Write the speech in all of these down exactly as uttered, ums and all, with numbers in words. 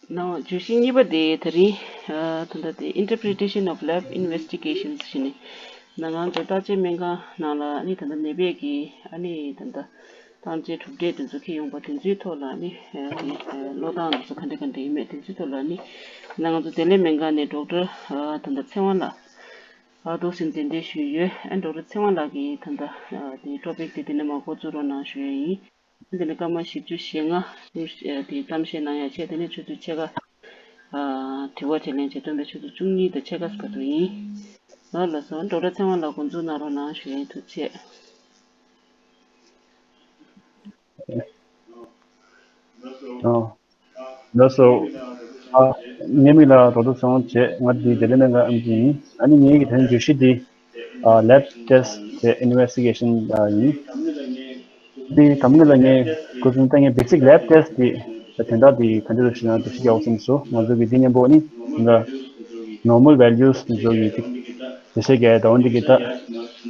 ནང་བརྗོད་གཞི་གཉིས་པ་དེ་དེ་རིང་ཨ་ད་ལྟ་དེ་Interpretation of Lab Investigations ཞེས་ནས་ནང་ང་ཚོ་བརྟག་དཔྱད་སྨན་ཁང་ནང་ལ་ཨ་ནི་ད་ལྟ་ནད་པས་ཀྱི་ཨ་ནི་ད་ལྟ་བརྟག་དཔྱད་གྲུབ་འབྲས་དེ་ཚོ་འཁྱེར་ཡོང་པ་དེ་ཚོའི་ཐོག་ལ་ཨ་ནི་ཨ་དེ་ཨ་བློས་བཏང་དེ་ཚོ་ག་འདྲ་ག་འདྲ་ཡིན་མེད་དེ་ཚོའི་ཐོག་ལ་ཨ་ནི་ནང་ང་ཚོ་བདེ་ལེགས་སྨན་ཁང་ནས་ཌོག་ཊར་ཨ་ད་ལྟ་ཚེ་དབང་ལགས་ཨ་འདུག་སེ་གདན་འདྲེན་ཞུས་ཡོད། ཨ་ཌོག་ཊར་ཚེ་དབང་ལགས་ཀྱིས་ད་ལྟ་ཨ་དེ་ཊོ་པིག་དེ་དེ་ནས་མར་འགོ་བཙུགས་རོགས་གནང་ཞུ་ཡ་ཡིན། དེ་ནས་སྐར་མ་བཞི་བཅུ་ཞེ་ལྔ་དེ་གཏམ་བཤད་གནང་ཡ་བྱས། དེ་ནས་ཆུ་ཚོད་ཕྱེད་ཀ་ཨ་དྲི་བ་དྲིས་ལན་བྱས། སྟོན་པའི་ཆུ་ཚོད་བཅུ་གཉིས་དང་ཕྱེད་ཀ་བར་དུ་ཡིན། ལགས་སོ། ཌོག་ཊར་ཚེ་དབང་ལགས་འགོ་འཛུགས་གནང་རོགས་གནང་ཞུ་ཡ་ཡིན། ཐུགས་རྗེ་ཆེ། ཨ། ལགས་སོ། ཨ། ངའི་མིང་ལ་ཌོག་ཊར་ཚེ་དབང་བྱས། ང་འདི་བདེ་ལེགས་སྨན་ཁང་ཨེམ་ཆི་ཡིན། ཨ་ནི་ངའི་གི་དོན་བརྗོད་གཞི་འདི་ཨ་ལེབ་ཊེ་སི་ཊི་དེ་ཨིན་ཝེ་སི་ཊི་གེ་ཤན་ཡིན། འདི་དང་པོ་ལ་ངས་ཁོ་ཚོ་ལྟ་ངའི་བེ་སིག་ལེབ་ཊེ་སི་ཊི་འདི་དོན་དག་འདི་ག་འདྲ་རེད་ཞུས་ན་འགྲེལ་བཤད་རྒྱག་དགོས་བསམ་སོང་། ང་ཚོ་གི་འདི་མཉམ་པོ་ནི་འདི་ནོར་མལ་ཝེ་ལུས་འདི་ཚོ་ཡིན་ཏེ། དེ་བཤད་ཀྱི་ད་འོན་ཏེ་གི་ད།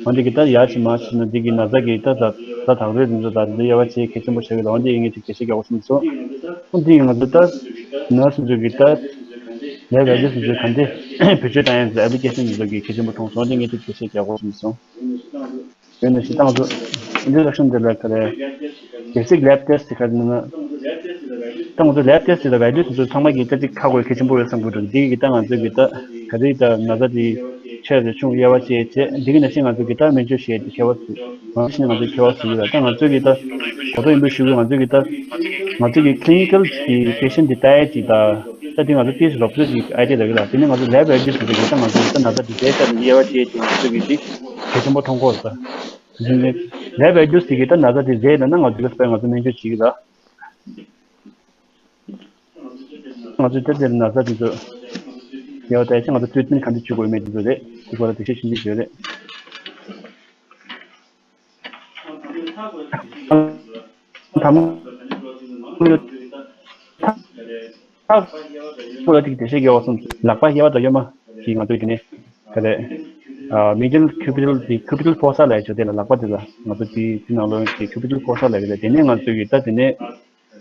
འོན་ཏེ་གི་ད་ཡར་ཕྱིན་མར་ཕྱིན་ན་འདི་གི་ན་ཚ་གི་ད་ད་ད་དག་རེད་འདི་ཚོ་ད་འདི་དབྱེ་བ་ཕྱེ་གལ་ཆེན་པོ་ཆགས་ཀྱི་ད་འོན་ཏེ་ཡིན་ངེས་ཅིག་དེ་བཤད་ཀྱི་འོ་སོང་ཚོ། འོན་ཏེ་ང་ཚོ་ད་ནར་སི་ཚོ་གི་ད་ལས་ཀ་རྒྱུ་སོང་ཚོ་ག་འདི་བེད་སྤྱོད་བཏང་ཡ་ཚོ་ཨེབ་ལི་ཀེ་ཤན་འདི་ཚོ་གི་གལ་ཆེན་པོ་མཐོང་སོང་། འོན་ཏེ་ངེས་ཅིག་དེ་བཤད་ཀྱི་འོ་སོང་ཚོ། དེ་ནས་ཤི་ཏང་ཚོ་ཨིན་ཊྲོ་ཌག་ཤན་དེ་ལ་ག་རེ། བེ་སིག་ལེབ་ཊེ་སི་ཊི་དེ་ག་རེ་ན། ཏང་ཚོ་ལེབ་ཊེ་སི་ཊི་དེ་ལ་ཝེ་ལུས་དེ་ཚོ་ཚང་མ་གི་ད་ཅིག་ཁ་གོ་གལ་ཆེན་པོ་ཡོད་བསམ་གི་འདུག་འདི་གི་ད་ང་ཚོ་གི་ད་ག་རེ་ད་ན་ཚ་དེ་ཆེ་རེ་ཆུང་དབྱེ་བ་ཕྱེ་བྱས། འདི་གི་ནང་བཞིན་ང་ཚོ་གི་ད་སྨན་བཅོས་བྱས་ཏེ་ཁྱད་པར་ཚུལ་མང་ཆེ་ང་ཚོ་ཁྱད་པར་ཚུལ་ཡོད་ལ། ད་ང་ཚོ་གི་ད་གོ་ཐོས་ཡིན་པ་ཞུ་གི། ང་ཚོ་གི་ད་ང་ཚོ་གི་ཀི་ལི་ནི་ཀལ་གི་པེ་ཤན་དེ་ལྟ་ཡ་ཅིག་ད་ད་དེ་ང་ཚོ་ཏིས་རོབ་ཚོད་ཅིག་ཨའི་ཌི་ཡ་རག་གི་ལ། དེ་ནས་ང་ཚོ་ལེབ་ཝེ་ལུས་དེ་གི་ད་ང་ཚོ་གི་ད་ན་ཚ་དེ་བྱས་ཚར་ནས་དབྱེ་བ་ཕྱེ་ཏེ་ང་ཚོ་གི་དེ་གལ་ཆེན་པོ་མཐོང་གི་ཡོད་ལ། ལེབ་ཝེ་ལུས་དེ་གི་ད་ན་ཚ་དེ་རེད་ལབ་ན་ང་ཚོ་གི་སྤེ་ང་ཚོ་སྨན་བཅོས་བྱེད་ཀྱི་ལ། ང་ཚོས་དེ་དེར་ན་ཚ་དེ་ཚོ་ཡོད་དེ་ང་ཚོ་ཊི་རིཊ་མེན་ག་འདྲ་བྱེད་དགོས་མེད་དེ་ཚོ་རེད། དེ་སྐོར་ལ་འགྲེལ་བཤད་ཞིབ་འཇུག་བྱས་རེད། ད་མ་ཐག་པོ་ལ་ཅིག་འགྲེལ་བཤད་རྒྱག་དགོས་བསམ། ལག་པ་གཡས་པ་དང་གཡོན་མ་གི་ང་ཚོས་དེ་ནས་ག་རེ། ཨ། མི་ཌལ་ཁུ་པི་ཊལ་དེ་ཁུ་པི་ཊལ་ཕོ་ས་ལབ་ཡ་ཆོ་དེ་ལ་ལག་པ་དེ་ལ་ང་ཚོ་དེ་དེ་ནང་ལོགས་ཀྱི་ཁུ་པི་ཊལ་ཕོ་ས་ལབ་ཡ་དེ་ནས་ང་ཚོ་གི་ད་དེ་ནས་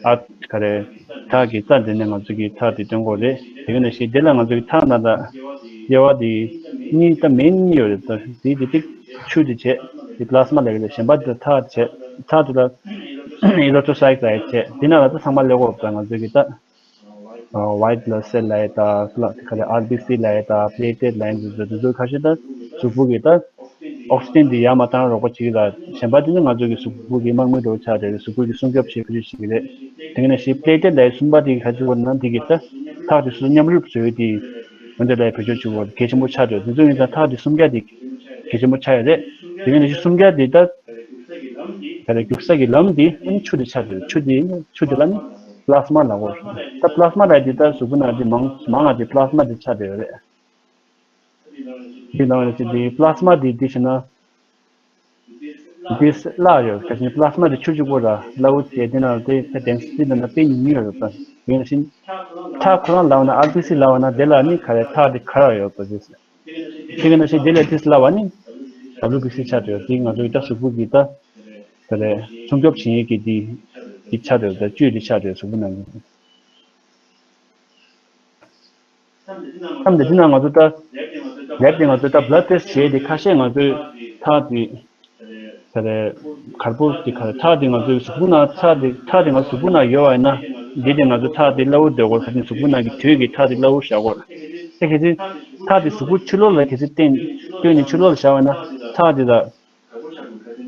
ཨ་ག་རེ། ཐག་གི་རྩ་དེ་ནས་ང་ཚོ་གི་ཐག་དེ་སྟོན་གྱི་རེད། དེ་ག་ནང་བཞིན་དེ་ལ་ང་ཚོ་གི་ཐག་ནང་ད་དབྱེ་བ་དེ་གཉིས་ད་མེན་གཉིས་ཡོད་རེད། ད་དེ་དེ་ཏིག་ཆུ་དེ་བྱས་དེ་པི་ལ་སི་མ་ལབ་ཡ་རེད། གཞན་པ་དེ་ཐག་བྱས་ཐག་དེ་ལ་ཨི་རི་ཐོ་སའི་ཊི་ལབ་ཡ་བྱས་དེ་ནང་ལ་ད་ཚང་མ་ཀླད་ཀོར་ད་ང་ཚོ་གི་ད། ཝའེ་ཊི་བྷི་ལཌ་སེལ་ལབ་ཡ་ད་ལ་ག་རེ་ཨར་བྷི་སི་ལབ་ཡ་ད་པི་ལེ་ཊི་ལེཊ་ལབ་ཡ་འདི་ཚོ་འདི་ཚོ་ཁ་ཤས་ད་གཟུགས་པོ་གི་ད་ཨོག་སི་ཇན་འདི་ཡར་མར་བཏང་རོགས་པ་བྱེད་ཀྱི་ལ། གཞན་པ་འདི་ནི་ང་ཚོ་གི་གཟུགས་པོ་གི་དམག་མི་འདྲ་བོ་ཆགས་རེད། གཟུགས་པོ་གི་སྲུང་སྐྱོབ་བྱེད་ཁུལ་བྱེད་ཀྱི་རེད། དེ་ག་ནང་བཞིན་པི་ལེ་ཊི་ལེཊ་ལབ་ཡ་གསུམ་པ་དེ་ག་ཚོད་ན་འདི་གི་ད་ཐག་དེ་ཚོ་མཉམ་རུབ་བཟོས་ཏེ་འོན་ཏེ་ལ་བེད་སྤྱོད་བྱེད་དགོས་གལ་ཆེན་པོ་ཆགས་རེད། འདི་ཚོ་ཡིན་ཙང་ཐག་དེ་སུམ་བརྒྱ་དེ་གལ་ཆེན་པོ་ཆགས་ཡ་རེད། དེ་ག་ནང་བཞིན་སུམ་བརྒྱ་དེ་ད་ག་རེ་རྒྱུག་ས་གི་ལམ་དེ་ཨ་ནི་ཆུ་དེ་ཆགས་རེད། ཆུ་དེ་ཆུ་དེ་ལ་ནི་པི་ལ་སི་མ་ལབ་དགོས་རེད། ད་པི་ལ་སི་མ་ལབ་དེ་ད་གཟུགས་པོ་ནང་དེ་མང་མང་ང་དེ་པི་ལ་སི་མ་དེ་ཆགས་བསྡད་ཡོད་རེད། དེ་ནང་ལ་ཅིག་དེ་པི་ལ་སི་མ་དེ་དེ་བྱས་ན་དེ་བརླག་ཡོད། ད་བཞིན་པི་ལ་སི་མ་དེ་ཆུ་གཅིག་པོ་ར་སླ་བོ་བྱས། དེ་ནང་དེ་ད་ཌེན་སི་ཊི་དེ་ན་དཔེ་ཉུང་ཉུང་ཡོད་རེད། ད་ཡིན་ན་བཞིན་ཐག་ཁོ་རང་ལབ་ན་ཨར་བྷི་སི་ལབ་ན་དེ་ལ་ནི་ག་རེ་ཐག་དེ་ཁ་ར་ཡོད་པ་ཞིག་དེ་ག་ནང་བཞིན་དེ་ལས་ཏིས་ལབ་པ་ནི་ཌབ་ལིའུ་བྷི་སི་ཆགས་ཡོད། དེ་ང་ཚོ་ཡི་ད་གཟུགས་པོ་གི་ད་ག་རེ་སྲུང་སྐྱོབ་བྱེད་ཡས་ཀྱི་དེ་དེ་ཆགས་ཡོད། ད་བཅུད་དེ་ཆགས་ཡོད་གཟུགས་པོ་ནང་གི། མཚམས་དེ་དེ་ན་ང་ཚོ་ད་ལེབ་དེ་ང་ཚོ་ད་བི་ལཌ་ཊེ་སི་ཊི་བྱས་ཏེ་ཁ་ཤས་ང་ཚོའི་ཐག་དེ་ག་རེ་གར་པོ་དེ་ག་རེ་ཐག་དེ་ང་ཚོའི་གཟུགས་པོ་ནང་ཐག་དེ་ཐག་དེ་ང་གཟུགས་པོ་ནང་ཡོད་པ་ཡིན་ན་འདི་དེ་ང་ཚོ་ཐག་དེ་སླ་བོ་བསྡད་ཡོད། ཁ་ཅིག་གཟུགས་པོ་ནང་གི་དུས་ཀྱི་ཐག་དེ་སླ་བོ་བཞག་དགོས། ད་གལ་སྲིད་ཐག་དེ་གཟུགས་པོ་ཕྱི་ལོགས་ལ་གལ་སྲིད་བསྟན་བསྟན་ནས་ཕྱི་ལོགས་ལ་བཞག་པ་ཡིན་ན་ཐག་དེ་ལ་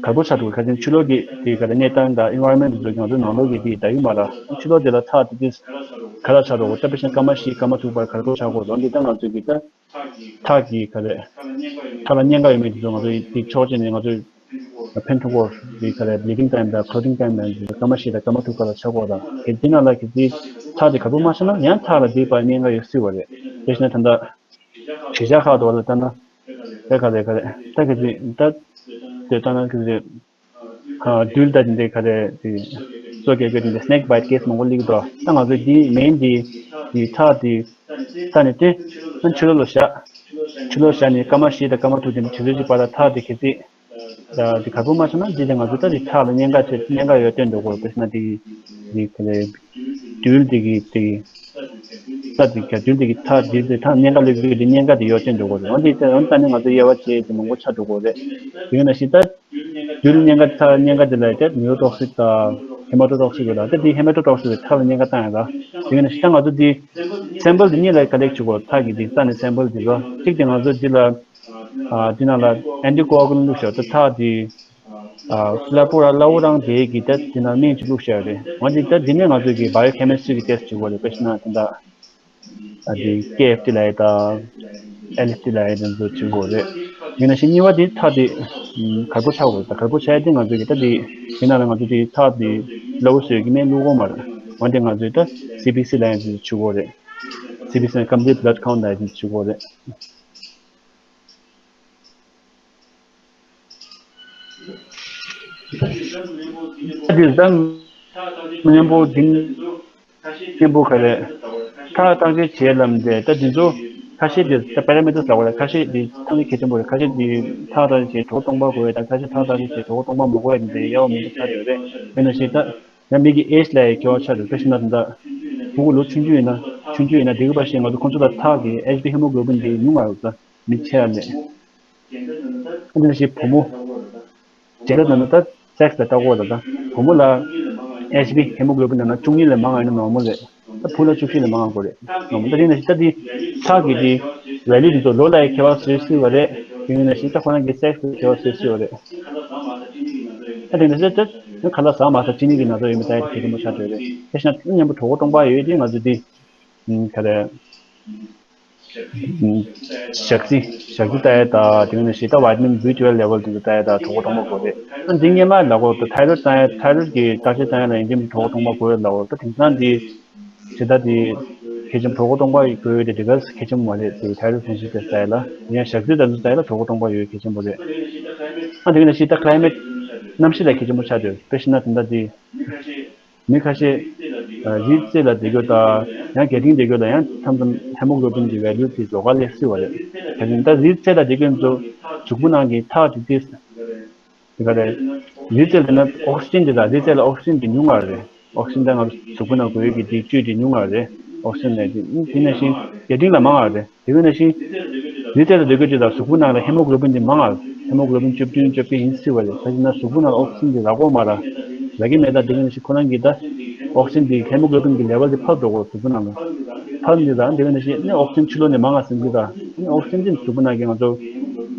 གར་པོ་ཆགས་འགྲོ་གི། ཁ་ཅིག་ཕྱི་ལོགས་ཀྱི་དེ་ག་རེ་གནས་སྟངས་དང་ཨེན་ཝའི་རོན་མེན་ཊི་དེ་ཚོ་ང་ཚོའི་ནང་ལོགས་ཀྱི་དེ་ད་ཡོད་མ་རེད། ཕྱི་ལོགས་དེ་ལ་ཐག་དེ་དེ་ག་རེ་ཆགས་འགྲོ་གི། ད་དཔེ་བཞག་སྐར་མ་བཞི་སྐར་མ་དྲུག་བར་གར་པོ་ཆགས་འགྲོ་གི་འདི་ད་ང་ཚོའི་གི་ད་ཐག་གི་ག་རེ་ཐག་གི་ག་རེ་ཐག་ལ་གཉན་ཁ་ཡོད་མེད་དེ་ཚོ་ང་ཚོ་དེ་ཆོག་མཆན་ནས་ང་ཚོ་ཕན་ཐོགས་སྐོར་དེ་ག་རེ་བྷི་ལི་ཌིང་ཊའིམ་དང་ཁོ་ལོ་ཌིང་ཊའིམ་དང་སྐར་མ་བཞི་དང་སྐར་མ་དྲུག་བར་ལ་ཆགས་འགྲོ་དང་། གལ་ཏེ་ན་ལ་གི་དེ་ཐག་དེ་གར་པོ་མ་ཆགས་ན་ཡང་ཐག་ལ་དེའི་བར་གཉན་ཁ་ཡོད་སྲིད་པ་རེད། དེ་བཞིན་ད་ལྟ་གཞིས་ཆགས་ཁག་ཏུ་བ་ལ་ལྟ་ན་དེ་ག་རེ་ག་རེ་ད་གི་དེ་ད་དེ་ལྟ་ན་གི་རེད། ཨ། རྡུལ་དང་དེ་འདྲའི་ག་རེ་དེ་སོ་སྐྱེ་དགོས་དེ་འདྲའི་སི་ནེག་བྷའིཊ་ཀེ་སི་མང་པོ་སླེབས་འདུག་ད་ང་ཚོས་འདི་མེན་འདི་འདི་ཐག་འདི་ད་ནས་བཏོན་ན་ཕྱི་ལོགས་ལ་བཞག་ཕྱི་ལོགས་བཞག་ནས་སྐར་མ་བཞི་དང་སྐར་མ་དྲུག་དེ་འདྲ་ཆུ་ཚོད་གཅིག་བར་ལ་ཐག་དེ་གལ་སྲིད་ད་འདི་གར་པོ་མ་ཆགས་ན་འདི་དེ་ང་ཚོ་ད་འདི་ཐག་ལ་གཉན་ཁ་ཆེ་གཉན་ཁ་ཡོད་སྟོན་འདུག་གོ་དཔེར་ན་འདི་འདི་ག་རེ་རྡུལ་འདི་གི་འདི། ད་དེ་ག་དུས་དེ་གི་ཐག་དེ་དེ་ཐག་གཉན་ཁ་སླེབས་ཡོད་དུས་གཉན་ཁ་དེ་ཡོ་ཆེན་འགྲོ་གི་རེད། འོན་ཏེ་ད་འོན་ད་ནི་ང་ཚོ་དབྱེ་བ་ཕྱེ་དེ་མང་པོ་ཆགས་འགྲོ་གི་རེད། དེ་ཡིན་ན་ཞིག་ད་དུས་གཉན་ཁ་ཐག་གཉན་ཁ་དེ་ལ་ད་ནིའུ་ཊོག་སིག་དང་ཧེ་མ་ཊོ་ཊོག་སིག་ཡོད་ལ། ད་དེ་ཧེ་མ་ཊོ་ཊོག་སིག་གི་ཐག་ལ་གཉན་ཁ་བཏང་ཡ་ལ། དེ་ཡིན་ན་ཞིག་ད་ང་ཚོ་དེ་སེམ་པལ་དེ་གཉིས་ལ་ཀ་ལེག་བྱེད་དགོས། ཐག་གི་དེ་རྩ་ནས་སེམ་པལ་དེ་ལ་གཅིག་དེ་ང་ཚོ་དེ་ལ་ཨ་དེ་ནང་ལ་ཨན་ཊི་ཀོ་ཨ་གུ་ལན་བླུགས་བཞག་ད་ཐག་དེ་ཨ་སླ་པོ་ར་སླ་བོ་རང་དེ་གི་ད་དེ་ནང་སྨན་ཅིག་བླུགས་བཞག་རེད། འོན་ཏེ་ད་དེ་ནས་ང་ཚོ་གི་བྷ་ཡོ་ཁེ་མི་སི་ཊི་རི་གི་ཊེ་སི་ཊི་བྱེད་དགོས་རེད། དཔེ་བཞག་ན་དེ་འདྲ། ཨ་དེ་ཀེ་ཨེཕ་ཊི་ལབ་ཡ་དང་ཨེལ་ཨེཕ་ཊི་ལབ་ཡ་དེ་ཚོ་བྱེད་དགོས་རེད། ཡིན་ན་ཞིག་གཉིས་པ་དེ་ཐག་དེ་ཨམ་གར་པོ་ཆགས་དགོས་རེད། ད་གར་པོ་ཆགས་ཡ་དེ་ང་ཚོ་གི་ད་དེ་དེ་ནང་ལ་ང་ཚོ་དེ་ཐག་དེ་སླ་པོ་བཟོས་ཀྱི་སྨན་བླུག་དགོས་མ་རེད། འོན་ཏེ་ང་ཚོས་ད་སི་བི་སི་ལབ་ཡ་དེ་བྱེད་དགོས་རེད། སི་བི་སི་ལབ་ཡ་ཀོམ་པི་ལིཊ་བྷི་ལཌ་ཁའུན་ཊི་ལབ་ཡ་དེ་བྱེད་དགོས་རེད། ད་དེ་ཟམ་སྙན་པོ་འདི་སྙན་པོ་ག་རེ། ཐག་བརྟག་དཔྱད་བྱེད་ལམ་དེ་ད་དེ་ཚོ་ཁ་ཤས་དེ་ད་པེ་ར་མི་ཊར་ལབ་དགོས་རེད། ཁ་ཤས་དེ་ཐག་གི་གལ་ཆེན་པོ་རེད། ཁ་ཤས་དེ་ཐག་བརྟག་དཔྱད་བྱེད་གྲོད་ཁོག་སྟོང་པ་དགོས་ཡ་དང་ཁ་ཤས་ཐག་བརྟག་དཔྱད་བྱེད་གྲོད་ཁོག་སྟོང་པ་མ་དགོས་ཡ་དེ་དབྱེ་བ་མང་པོ་ཆགས་ཡོད་རེད། དཔེར་ན་ཞིག་ད་ཡང་མི་གི་ཨེ་ཇི་ལ་ཡང་འགྱུར་བ་ཆགས་འདུག་དཔེར་ན་ད་ཕྲུ་གུ་ལོ་ཆུང་ཆུང་ཡིན་ན་ཆུང་ཆུང་ཡིན་ན་དེ་གི་བར་ཞིག་ང་ཚོ་ཁོང་ཚོ་ལ་ཐག་གི་ཨེཆ་བི་ཧེ་མོ་གློ་བིན་དེ་ཉུང་བ་རེད། མི་ཆེ་བ་ནས། ཨ་ནི་ཞིག་བུ་མོ། ཇེན་ཌར་ནང་ན་ད་སེག་སི་ལ་ལྟ་དགོས་ད་ད། བུ་མོ་ལ་ཨེཆ་བི་ཧེ་མོ་གློ་བིན་ནང་ན་བཅུ་གཉིས་ལས་མང་བ་ཡིན་ན་ནོར་མལ་རེད། ད་བུ་ལ་བཅུ་བཞི་ལས་མང་བ་དགོས་རེད། ནོར་མལ། ད་དེ་ནང་བཞིན་ད་དེ་ཐག་གི་དེ་ཝེ་ལུ་དེ་ཚོ་ལོ་ལ་ཡང་ཁྱད་པར་བཟོ་སྲིད་པ་རེད། དེ་ཡིན་ན་ཞིག་ད་ཁོ་རང་གི་སེག་སི་ལ་ཁྱད་པར་བཟོ་སྲིད་པ་རེད། ད་དེ་ནང་བཞིན་ད་ད་ཁ་ལག་ཟ་མ་ཟ་གཅིག་གཉིས་ཀྱི་ན་ཚ་ཡོད་མེད་ད་ཡང་གལ་ཆེན་པོ་ཆགས་བསྡད་རེད། དེ་བཞིན་མཉམ་པོ་གྲོད་ཁོག་སྟོང་པ་ཡོད་དེ་ང་ཚོ་དེ་ག་རེ། ཞག་རྩི། ཞག་རྩི་ལྟ་ཡ་དང་དེ་ནས་ཞིག་ད་བི་ཊ་མིན་བི་ཊུ་ཝེལ་ལེ་ཝལ་དེ་ཚོ་ལྟ་ཡ་དང་གྲོད་ཁོག་སྟོང་པ་དགོས་རེད། ཨ་འདི་སྔོན་མ་ལབ་དགོས་ད་ཐའི་རོཌ་ལྟ་ཡ་ཐའི་རོཌ་ཀྱི་བརྟག་དཔྱད་ལྟ་ཡ་ལ་ཡིན་གཅིག་གྲོད་ཁོག་སྟོང་པ་དགོས་ལབ་དགོས་ད་དེང་སང་དེ་ཇི་ལྟ་དེ་གལ་ཆེན་གྲོད་ཁོག་སྟོང་པ་ཡོད་དགོས་ཡོད་དེ་དེ་ག་གལ་ཆེན་པོ་མ་རེད། དེ་ཐའི་རོཌ་ཕན་ཤི་ཊེ་སི་ལྟ་ཡ་ལ་ཡང་ཞག་རྩི་དང་ཚོ་ལྟ་ཡ་ལ་གྲོད་ཁོག་སྟོང་པ་ཡོད་གལ་ཆེན་པོ་རེད། ཨ་འདི་ནས་ཞིག་ད་ཀ་ལའི་མེཊ་གནམ་གཤིས་ལ་གལ་ཆེན་པོ་ཆགས་འདུག་དཔེ་བཞག་ན་དེ་འདྲ་དེ། མི་ཁ་ཤས། མི་ཁ་ཤས། ཨ་རིའི་རྩེ་ལ་བསྡད་རྒྱུ་དང་ཡང་རྒྱ་ཊིང་བསྡད་རྒྱུ་ལ་ཡང་མཚམས་མཚམས་ཧེ་མོ་གློ་བིན་གྱི་ཝེ་ལུ་དེ་ལོགས་ཀ་སླེབས་སྲིད་པ་རེད། དེ་བཞིན་ད་རིའི་རྩེ་ལ་བསྡད་རྒྱུ་ཚོ་གཟུགས་པོ་ནང་གི་ཐག་དེ་དེ་དེ་ག་རེད། རིའི་རྩེ་ལ་ན་ཨོག་སི་ཇན་དེ་དང་རིའི་རྩེ་ལ་ཨོག་སི་ཇན་དེ་ཉུང་བ་རེད། ཨོག་སི་ཇན་ད་ང་ཚོ་གཟུགས་པོ་ནང་དགོས་ཡོད་ཀྱི་དེ་བཅུད་དེ་ཉུང་བ་རེད། ཨོག་སི་ཇན་ལས་དེ་དེ་ནང་བཞིན་རྒྱ་ཊིང་ལ་མང་བ་རེད། དེ་བས་ན་ཤིང་། འདི་ལྟར་འདོད་དགོས་ཀྱི་དང་གཟུགས་པོ་ནང་ལ་ཧེ་མོ་གློ་བིན་འདི་མང་ང་། ཧེ་མོ་གློ་བིན་བཅུ་བདུན་བཅོ་བརྒྱད་ཡིན་སྲིད་པ་རེད། ད་ཅི་ན་གཟུགས་པོ་ནང་ལ་ཨོག་སི་ཇན་འདི་རག་གོ་མ་ར། རག་གི་མེད་ད་འདི་ག་ནི་ཞིག་ཁོ་རང་གི་ད། ཨོག་སི་ཇན་འདི་ཧེ་མོ་གློ་བིན་གི་ལེ་ཝལ་འདི་འཕར་འགྲོ་གོ་གཟུགས་པོ་ནང་ལ། འཕར་འདི་ད་འདི་ག་ནི་ཞིག་ནི་ཨོག་སི་ཇན་ཕྱི་ལོགས་ནས་མང་ང་ཟིན་གི་ད། ནི་ཨོག་སི་ཇན་འདི་གཟུགས་པོ་ནང་གི་ང་ཚོ།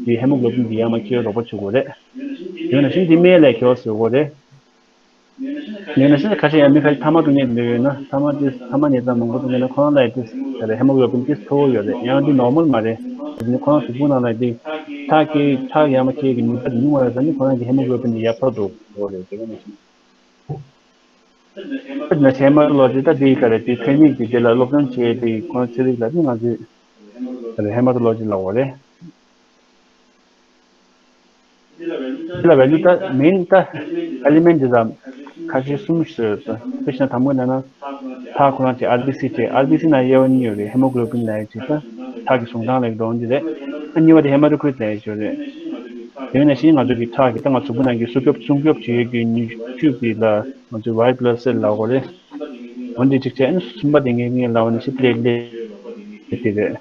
འདི་ཧེ་མོ་གློ་བིན་འདི་ཡར་མར་འཁྱེར་རོགས་པ་བྱེད་དགོས་རེད། འདི་ག་ནི་ཞིག་འདི་སྨན་ལས་འཁྱེར་བ་བཟོ་དགོས་རེད། ཡིན་ན་ཤིན་ཁ་ཤས་ཡང་མི་ཁ་ཤས་ཐ་མག་འཐུང་མཁན་དེ་འདྲ་ཡོད་ན་ཐ་མག་དེ་ཐ་མག་ཉལ་ཐ་མང་པོ་འཐུང་མཁན་ན་ཁོ་རང་ལ་ཡང་དེ་ད་རེས་ཧེ་མོ་གློ་བིན་དེ་མཐོ་བོ་ཡོད་རེད། ཡང་དེ་ནོར་མལ་མ་རེད། དེ་ནི་ཁོ་རང་གཟུགས་པོ་ནང་ལ་དེ་ཐག་གི་ཐག་ཡར་མར་འཁྱེར་གི་ནུས་པ་དེ་ཉུང་བ་རེད། ད་ནི་ཁོ་རང་གི་ཧེ་མོ་གློ་བིན་དེ་ཡར་འཕར་འགྲོ་གི་རེད། དེ་ག་ནང་བཞིན། ད་ནི་ཧེ་མ་ཊོ་ལོ་ཇི་ད་དེ་ག་རེད། དེ་ཚན་རིག་དེ་དེ་ལ་སློབ་སྦྱོང་བྱེད་དེ་ཁོ་རང་ཚན་རིག་ལ་ནི་ང་ཚོས་ད་རེས་ཧེ་མ་ཊོ་ལོ་ཇི་ལབ་པ་རེད། འདི་ལ་ཝེ་ལུ་ད་མེན་ད་ཨེ་ལི་མེན་ཊི་འདི་ད་ཁ་ཤས་གསུམ་ཞིག་ཡོད་ས། དཔེ་བཞག་ན་དང་པོ་ནང་ན་ཐག་ཁོ་རང་བྱས། ཨར་བི་སི་བྱས། ཨར་བི་སི་ནང་དབྱེ་བ་གཉིས་ཡོད་རེད། ཧེ་མོ་གློ་བིན་ལབ་ཡ་ཅིག་ད་ཐག་གི་ཟུངས་གྲང་ལབ་ཀྱི་འདུག་འདི་རེད། ཨ་གཉིས་པ་དེ་ཧེ་མ་ཊོ་ཀྲིཊ་ལབ་ཡ་ཅིག་ཡོད་རེད། དེ་བས་ན་ཤིང་ང་ཚོ་གི་ཐག་གི་ད་ང་ཚོ་གཟུགས་པོ་ནང་གི་སྲུང་སྐྱོབ་སྲུང་སྐྱོབ་བྱེད་ཡས་ཀྱི་ནུས་ཤུགས་དེ་ལ་ང་ཚོས་ཝའེཊ་བྷི་ལཌ་སེལ་ལབ་དགོས་རེད། འོན་ཏེ་གཅིག་བྱས་ཨ་ནི་གསུམ་པ་དེ་ངས་ངས་ལབ་པ་ནི་ཤི་པི་ལེ་ཊི་ལེ་ཊི་དེ་རེད།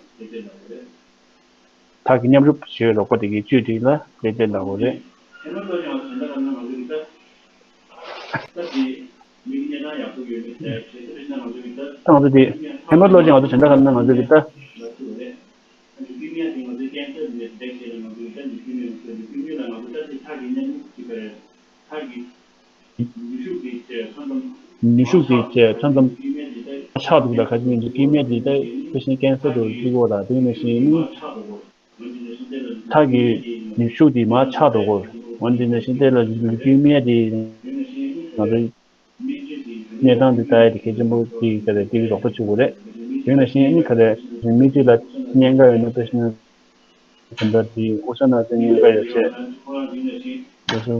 ཐག་གི་མཉམ་རུབ་བྱེད་རོགས་པ་དེ་གི་བཅུད་དེ་ལ་ལེ་ཏེ་ལ་འོ་རེད། ད་ང་ཚོ་དེ་ཧེ་མ་ལོ་ཅན་ང་ཚོ་དེ་འདྲ་ག་ན་ང་ཚོ་གི་ད། ནུས་ཤུགས་དེ་བཅས་མཚམས་མཚམས་ཆག་འདུག་ད་ག་ཅི་ཡིན་དུས་སྐྱེད་མེད་དེ་ད་ཕལ་ཆེར་ཀན་སར་དུ་བརྩི་གོ་ད་དེ་ནས་ཤིང་ཐག་གི་ནུས་ཤུགས་དེ་མར་ཆག་འགྲོ་གོ། འོན་ཏེ་ནས་ཤིང་དེ་ལ་ལུས་སྐྱེད་མེད་དེ་ང་ཚོའི་གནས་སྟངས་དེ་ལྟ་ཡ་དེ་གལ་ཆེན་པོ་དེ་ག་རེ་དེ་རོགས་པ་བྱེད་དགོས་རེད། དེ་ནས་ཤིང་ཨ་ནི་ག་རེ་མི་གཅིག་ལ་གཉན་ཁ་ཡོད་ན་ཕལ་ཆེར། དེ་འདྲ་དེ་དབུ་ས་ན་དེ་གཉན་ཁ་ཡོད་ཚད། དེ་ཚོ་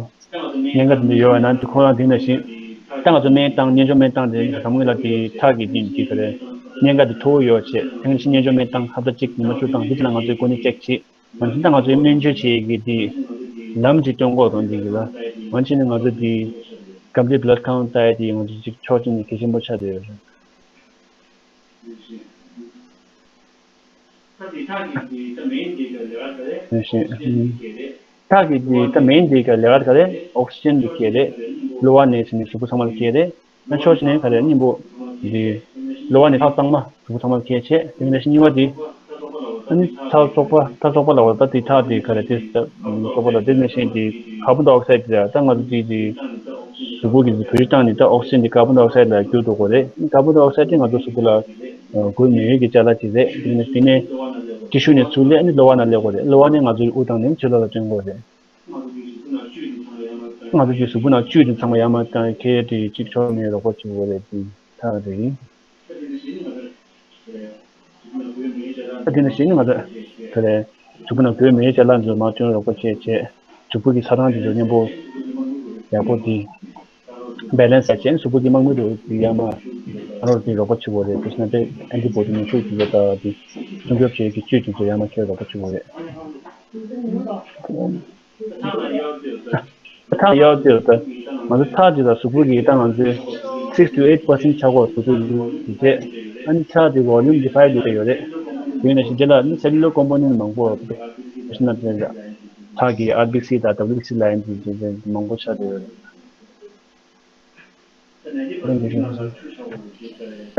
གཉན་ཁ་དེ་འདྲ་ཡོད་པ་ན་དེ་ཁོ་རང་དེ་ནང་བཞིན་ད་ང་ཚོ་སྨན་བཏང་། གཉན་སྦྱོར་སྨན་བཏང་དེ་དང་པོ་ལ་དེ་ཁྲག་གི་དེ་དེ་ག་རེ་གཉན་ཁ་དེ་མཐོ་བོ་ཡོད་ཚད་དེ་ནང་བཞིན་གཉན་སྦྱོར་སྨན་བཏང་ཧབ་ཏ་གཅིག་ཉི་མ་བཅུ་བཏང་དེ་ཚོ་ལ་ང་ཚོས་གོ་གནས་ཅེག་བྱེད། ང་ཚོ་ད་ང་ཚོའི་སྨན་བཅོས་བྱེད་ཀྱི་དེ་ལམ་གཅིག་སྟོན་གོ་དང་དེ་གི་ལ་ང་ཚོས་ནི་ང་ཚོ་དེ་གམ་དེ་བྷི་ལཌ་ཁའུན་ཊི་ལྟ་ཡ་དེ་ང་ཚོ་གཅིག་ཕྱོགས་གཅིག་ནས་གལ་ཆེན་པོ་ཆགས་བསྡད་ཡོད་རེད། ཐག་གི་དེ་ད་མེན་དེ་ག་ལས་ཀ་ག་རེ། ཨོག་སི་ཇན་དེ་ག་ལས་ཀ་རེད། གློ་བ་ནད་ཟེར་ནས་གཟུགས་པོ་ཚང་མ་ལ་སྐྱེ་རེད། ཨ་ཕྱོགས་གཅིག་ནས་ག་རེ་གཉིས་པོ་དེ་གློ་བ་ནད་ཐག་གཙང་མ་གཟུགས་པོ་ཚང་མ་ལ་སྐྱེ་བྱས། དེ་ནས་གཉིས་པ་དེ་ཨ་ནི་ཐག་བཙོག་པ་ཐག་བཙོག་པ་ལ་བ་ད་དེ་ཐག་དེ་ག་རེ་དེ་ད་བཙོག་པ་ལ་དེ་ནས་གཞན་དེ་ཀར་བོན་ཌའི་ཨོག་སའིད་དེ་ད་ང་ཚོ་དེ་དེ་གཟུགས་པོ་གི་བེད་སྤྱོད་བཏང་ནས་ད་ཨོག་སི་ཇན་དེ་ཀར་བོན་ཌའི་ཨོག་སའིད་ལ་འགྱུར་འགྲོ་གི་རེད། ཀར་བོན་ཌའི་ཨོག་སའིད་དེ་ང་ཚོ་གཟུགས་པོ་ལ་འགོས་མེད་ཡོད་ཀྱི་ཅ་ལག་ཅིག་རེད། དེ་ནས་དེ་ནས་ཊི་ཤུ་ནས་ཚུར་སླེབས་ཨ་ནི་གློ་བ་ནང་སླེབས་དགོས་རེད། གློ་བ་ནས་ང་ཚོའི་དབུགས་བཏང་ནས་ཕྱི་ལོགས་ལ་བཏོན་དགོས་རེད། ང་ཚོ་གི་གཟུགས་པོ་ནང་བཅུད་དེ་ཚང་མ་ཡར་མར་བཏང་ཁེ་དེ་གཅིག་ཆོག་ནས་རོགས་པ་བྱེད་དགོས་རེད། དེ་ཐག་རེད། ད་དེ་ནས་གཞི་ནས་ང་ཚོ་དེ་ལས་གཟུགས་པོ་ནང་འགོས་མེད་ཅ་ལག་ཚོ་མར་ཐོན་རོགས་པ་བྱས་བྱས། གཟུགས་པོ་གི་ཚ་གྲང་དེ་ཚོ་མཉམ་པོ་ཡག་པོ་དེ་བེ་ལན་སི་བྱས་ནས་གཟུགས་པོ་གི་དམག་མི་དེ་ཡར་མར་ཨ་རོགས་དེ་རོགས་པ་བྱེད་དགོས་རེད། དེ་བྱས་ན་དེ་ཨན་ཊི་བོ་ཌི་ནུས་ཤུགས་དེ་ཚོ་ད་དེ་སྲུང་སྐྱོབ་བྱེད་ཀྱི་བཅུད་དེ་ཚོ་ཡར་མར་ཁྱེར་རོགས་པ་བྱེད་དགོས་རེད། ཐག་ཡག་དེ་ད་ང་ཚོ་ཐག་ཅིག་ལ་གཟུགས་པོ་གི་ད་ང་ཚོའི་six to eight percent་ཆག་སྒོ་གཟུགས་པོ་གི་རྗེས་ཨ་ནི་ཐག་དེ་ཝོ་ལུམ་དེ་ཕའི་དུ་ཡོད་རེད། དེ་ཡིན་ན་ཞིག་དེ་ལ་ནི་སེ་ལུ་ལར་ཀོམ་པོ་ནེན་མང་པོ་ཡོད་རེད། ཐག་གི་ཨར་བི་སི་དང་ཌབ་ལུ་བི་སི་ལའིན་དེ་དེ་མང་པོ་ཆགས་བསྡད་ཡོད་རེད།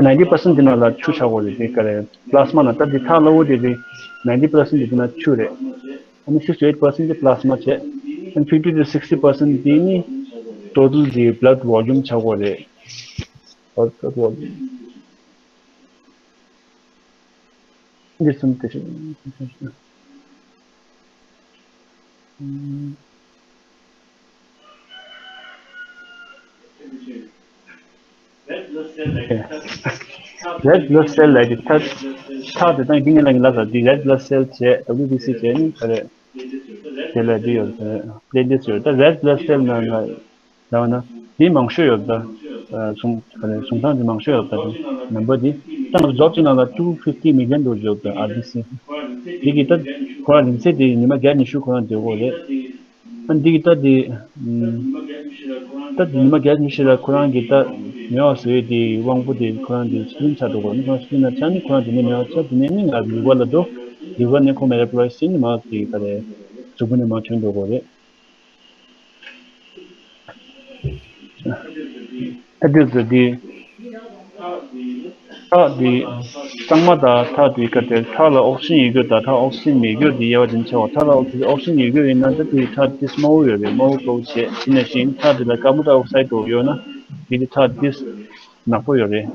ninety percent་དེ་ནང་ལ་ཆུ་ཆགས་དགོས་རེད། དེ་ག་རེ་པླ་སྨ་ན་ད་དེ་ཐག་སླ་བོ་དེ་དེ་ninety percent་དེ་དེ་ན་ཆུ་རེད། ཨ་ནི་six to eight percent་དེ་པླ་སྨ་བྱས། ཨ་ནི་fifty to sixty percent་དེ་ནི་total་དེ་blood volume་ཆགས་དགོས་རེད། Blood volume འདི་གསུམ་དེ་རེད། red blood cell་ལབ་ཀྱི་ཐག་ཐག་དེ་དང་དེ་ངེད་ལ་ངེད་ལ་ཟ་དེ་red blood cell་བྱས་W B C་བྱས་ནི་ག་རེད། དེ་ལ་དེ་ཡོད་རེད། platelets་ཡོད་རེད། ད་red blood cell་ནང་ལ་ལབ་ན་དེ་མང་ཤོས་ཡོད་རེད། ད་གཟུང་ག་རེད་གཟུང་སྟངས་དེ་མང་ཤོས་ཡོད་རེད། ད་དེ་ནམ་བར་དེ་ད་ང་ཚོ་རྫོབ་ཀྱི་ནང་ལ་two fifty million་འདུག་ཡོད་རེད། R B C་དེ་གི་ད་ཁོ་རང་རིང་ཚད་དེ་ཉི་མ་བརྒྱ་ཉི་ཤུ་ཁོ་རང་བསྡད་ཡོད་རེད། ཨ་འདི་གི་ད་དེ་ད་དེ་ཉི་མ་བརྒྱ་ཉི་ཤུ་ལ་ཁོ་རང་གི་ད་མེད་པ་བཟོས་དེ་དབང་པོ་དེ་ཁོ་རང་དེ་སི་པི་ལིན་ཆགས་འགྲོ་གོ་ནི་ཁོ་རང་སི་པི་ལིན་ན་ཆགས་ནི་ཁོ་རང་དེ་ནས་མེད་པ་ཆགས། དེ་ནས་ནི་ང་ལིབ་བར་ལ་འགྲོ། ལིབ་བར་ནས་ཁོ་མེ་ཊ་པོ་ལའི་སི་ནི་མ་དེ་ག་རེད་གཟུགས་པོ་ནས་མ་ཐོན་འགྲོ་གོ་རེད། ད་དེ་ཚོ་དེ་ཐག་དེ་གཙང་མ་དང་ཐག་དེ་ག་དེ་ཐག་ལ་ཨོག་སི་ཇན་ཡོད་རྒྱུ་དང་ཐག་ཨོག་སི་ཇན་མེད་རྒྱུ་དེ་དབྱེ་བ་དེ་ཆེ་བ། ཐག་ལ་ཨོག་སི་ཨོག་སི་ཇན་ཡོད་རྒྱུ་ཡིན་ན་ད་དེ་ཐག་ཏིས་དམར་པོ་ཡོད་རེད། དམར་པོ་ལྟ་བུ་བྱས་དེ་ནས་ཤིང་ཐག་དེ་ལ་ཀར་བོན་ཌའི་ཨོག་སའིད་དུ་ཡོད་ན་དེ་དེ་ཐག་ཏིས་ནག་པོ་ཡོད་རེད།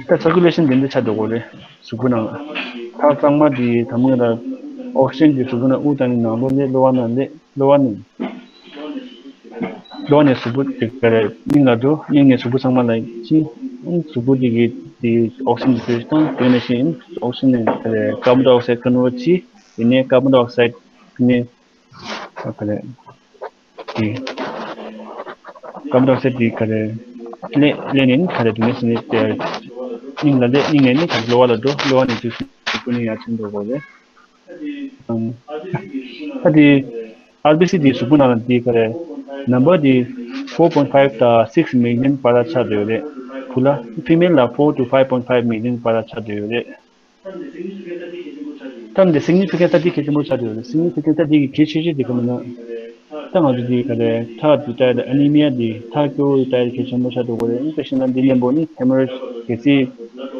ད་སར་ཀུ་ལེ་ཤན་དེ་འདྲ་ཆགས་འགྲོ་གོ་རེད་གཟུགས་པོ་ནང་ལ། ཐག་གཙང་མ་དེ་དམ་ངོས་ལ་ཨོག་སི་ཇན་དེ་གཟུགས་པོ་ནང་དབུགས་བཏང་ནས་ནང་ལོགས་ལ་གློ་བ་ནང་ལ་གློ་བ་ནས། གློ་བ་ནས་གཟུགས་པོ་དེ་ག་རེ་སྙིང་ལ་འགྲོ། སྙིང་ནས་གཟུགས་པོ་ཚང་མ་ལ་ཕྱིན། གཟུགས་པོ་དེ་གི་དེ་ཨོག་སི་ཇན་གྱི་བེད་སྤྱོད་བཏང་། དེ་ནས་ཤིང་ཨོག་སི་ཇན་ག་རེ་ཀར་བོན་ཌའི་ཨོག་སའིད་ཀོན་ཝརཊ་བྱས། དེ་ནས་ཀར་བོན་ཌའི་ཨོག་སའིད་དེ་ནས་ག་རེ་དེ་ཀར་བོན་ཌའི་ཨོག་སའིད་དེ་ག་རེ་ལེན་ལེན་ནས་ག་རེ་དེ་ནས་ཤིང་ནས་དེ་སྙིང་ལ་སླེབས། སྙིང་ནས་ནི་ག་རེ་གློ་བ་ལ་འགྲོ། གློ་བ་ནས་དེ་གཟུགས་པོ་ནས་ཡར་ཐོན་འགྲོ་གོ་རེད། ད་དེ་ཨར་བི་སི་དེ་གཟུགས་པོ་ནང་ལ་དེ་ག་རེ་ནམ་བར་དེ་four point five་དང་six million་བར་ལ་ཆགས་བསྡད་ཡོད་རེད། བུ་ལ་ཕི་མེལ་ལ་four to five point five million་བར་ལ་ཆགས་བསྡད་ཡོད་རེད། ད་འདི་སིག་ནི་ཕི་ཀེན་ཊི་ད་འདི་གལ་ཆེན་པོ་ཆགས་བསྡད་ཡོད་རེད། སིག་ནི་ཕི་ཀེན་ཊི་ད་འདི་གི་གལ་ཆེ་ཤོས་དེ་ག་རེ་ཡིན་ན། ད་ང་ཚོ་འདི་ག་རེ་ཐག་འདི་ལྟ་ཡ་ད་ཨ་ནི་མི་ཡ་འདི་ཐག་སྐྱོ་བོ་ལྟ་ཡ་གལ་ཆེན་པོ་ཆགས་འགྲོ་གི་རེད། དེ་བཞིན་ལ་འདི་ལན་པོ་ནི་ཧེ་མོ་རེ་ཇི་གལ་སྲིད་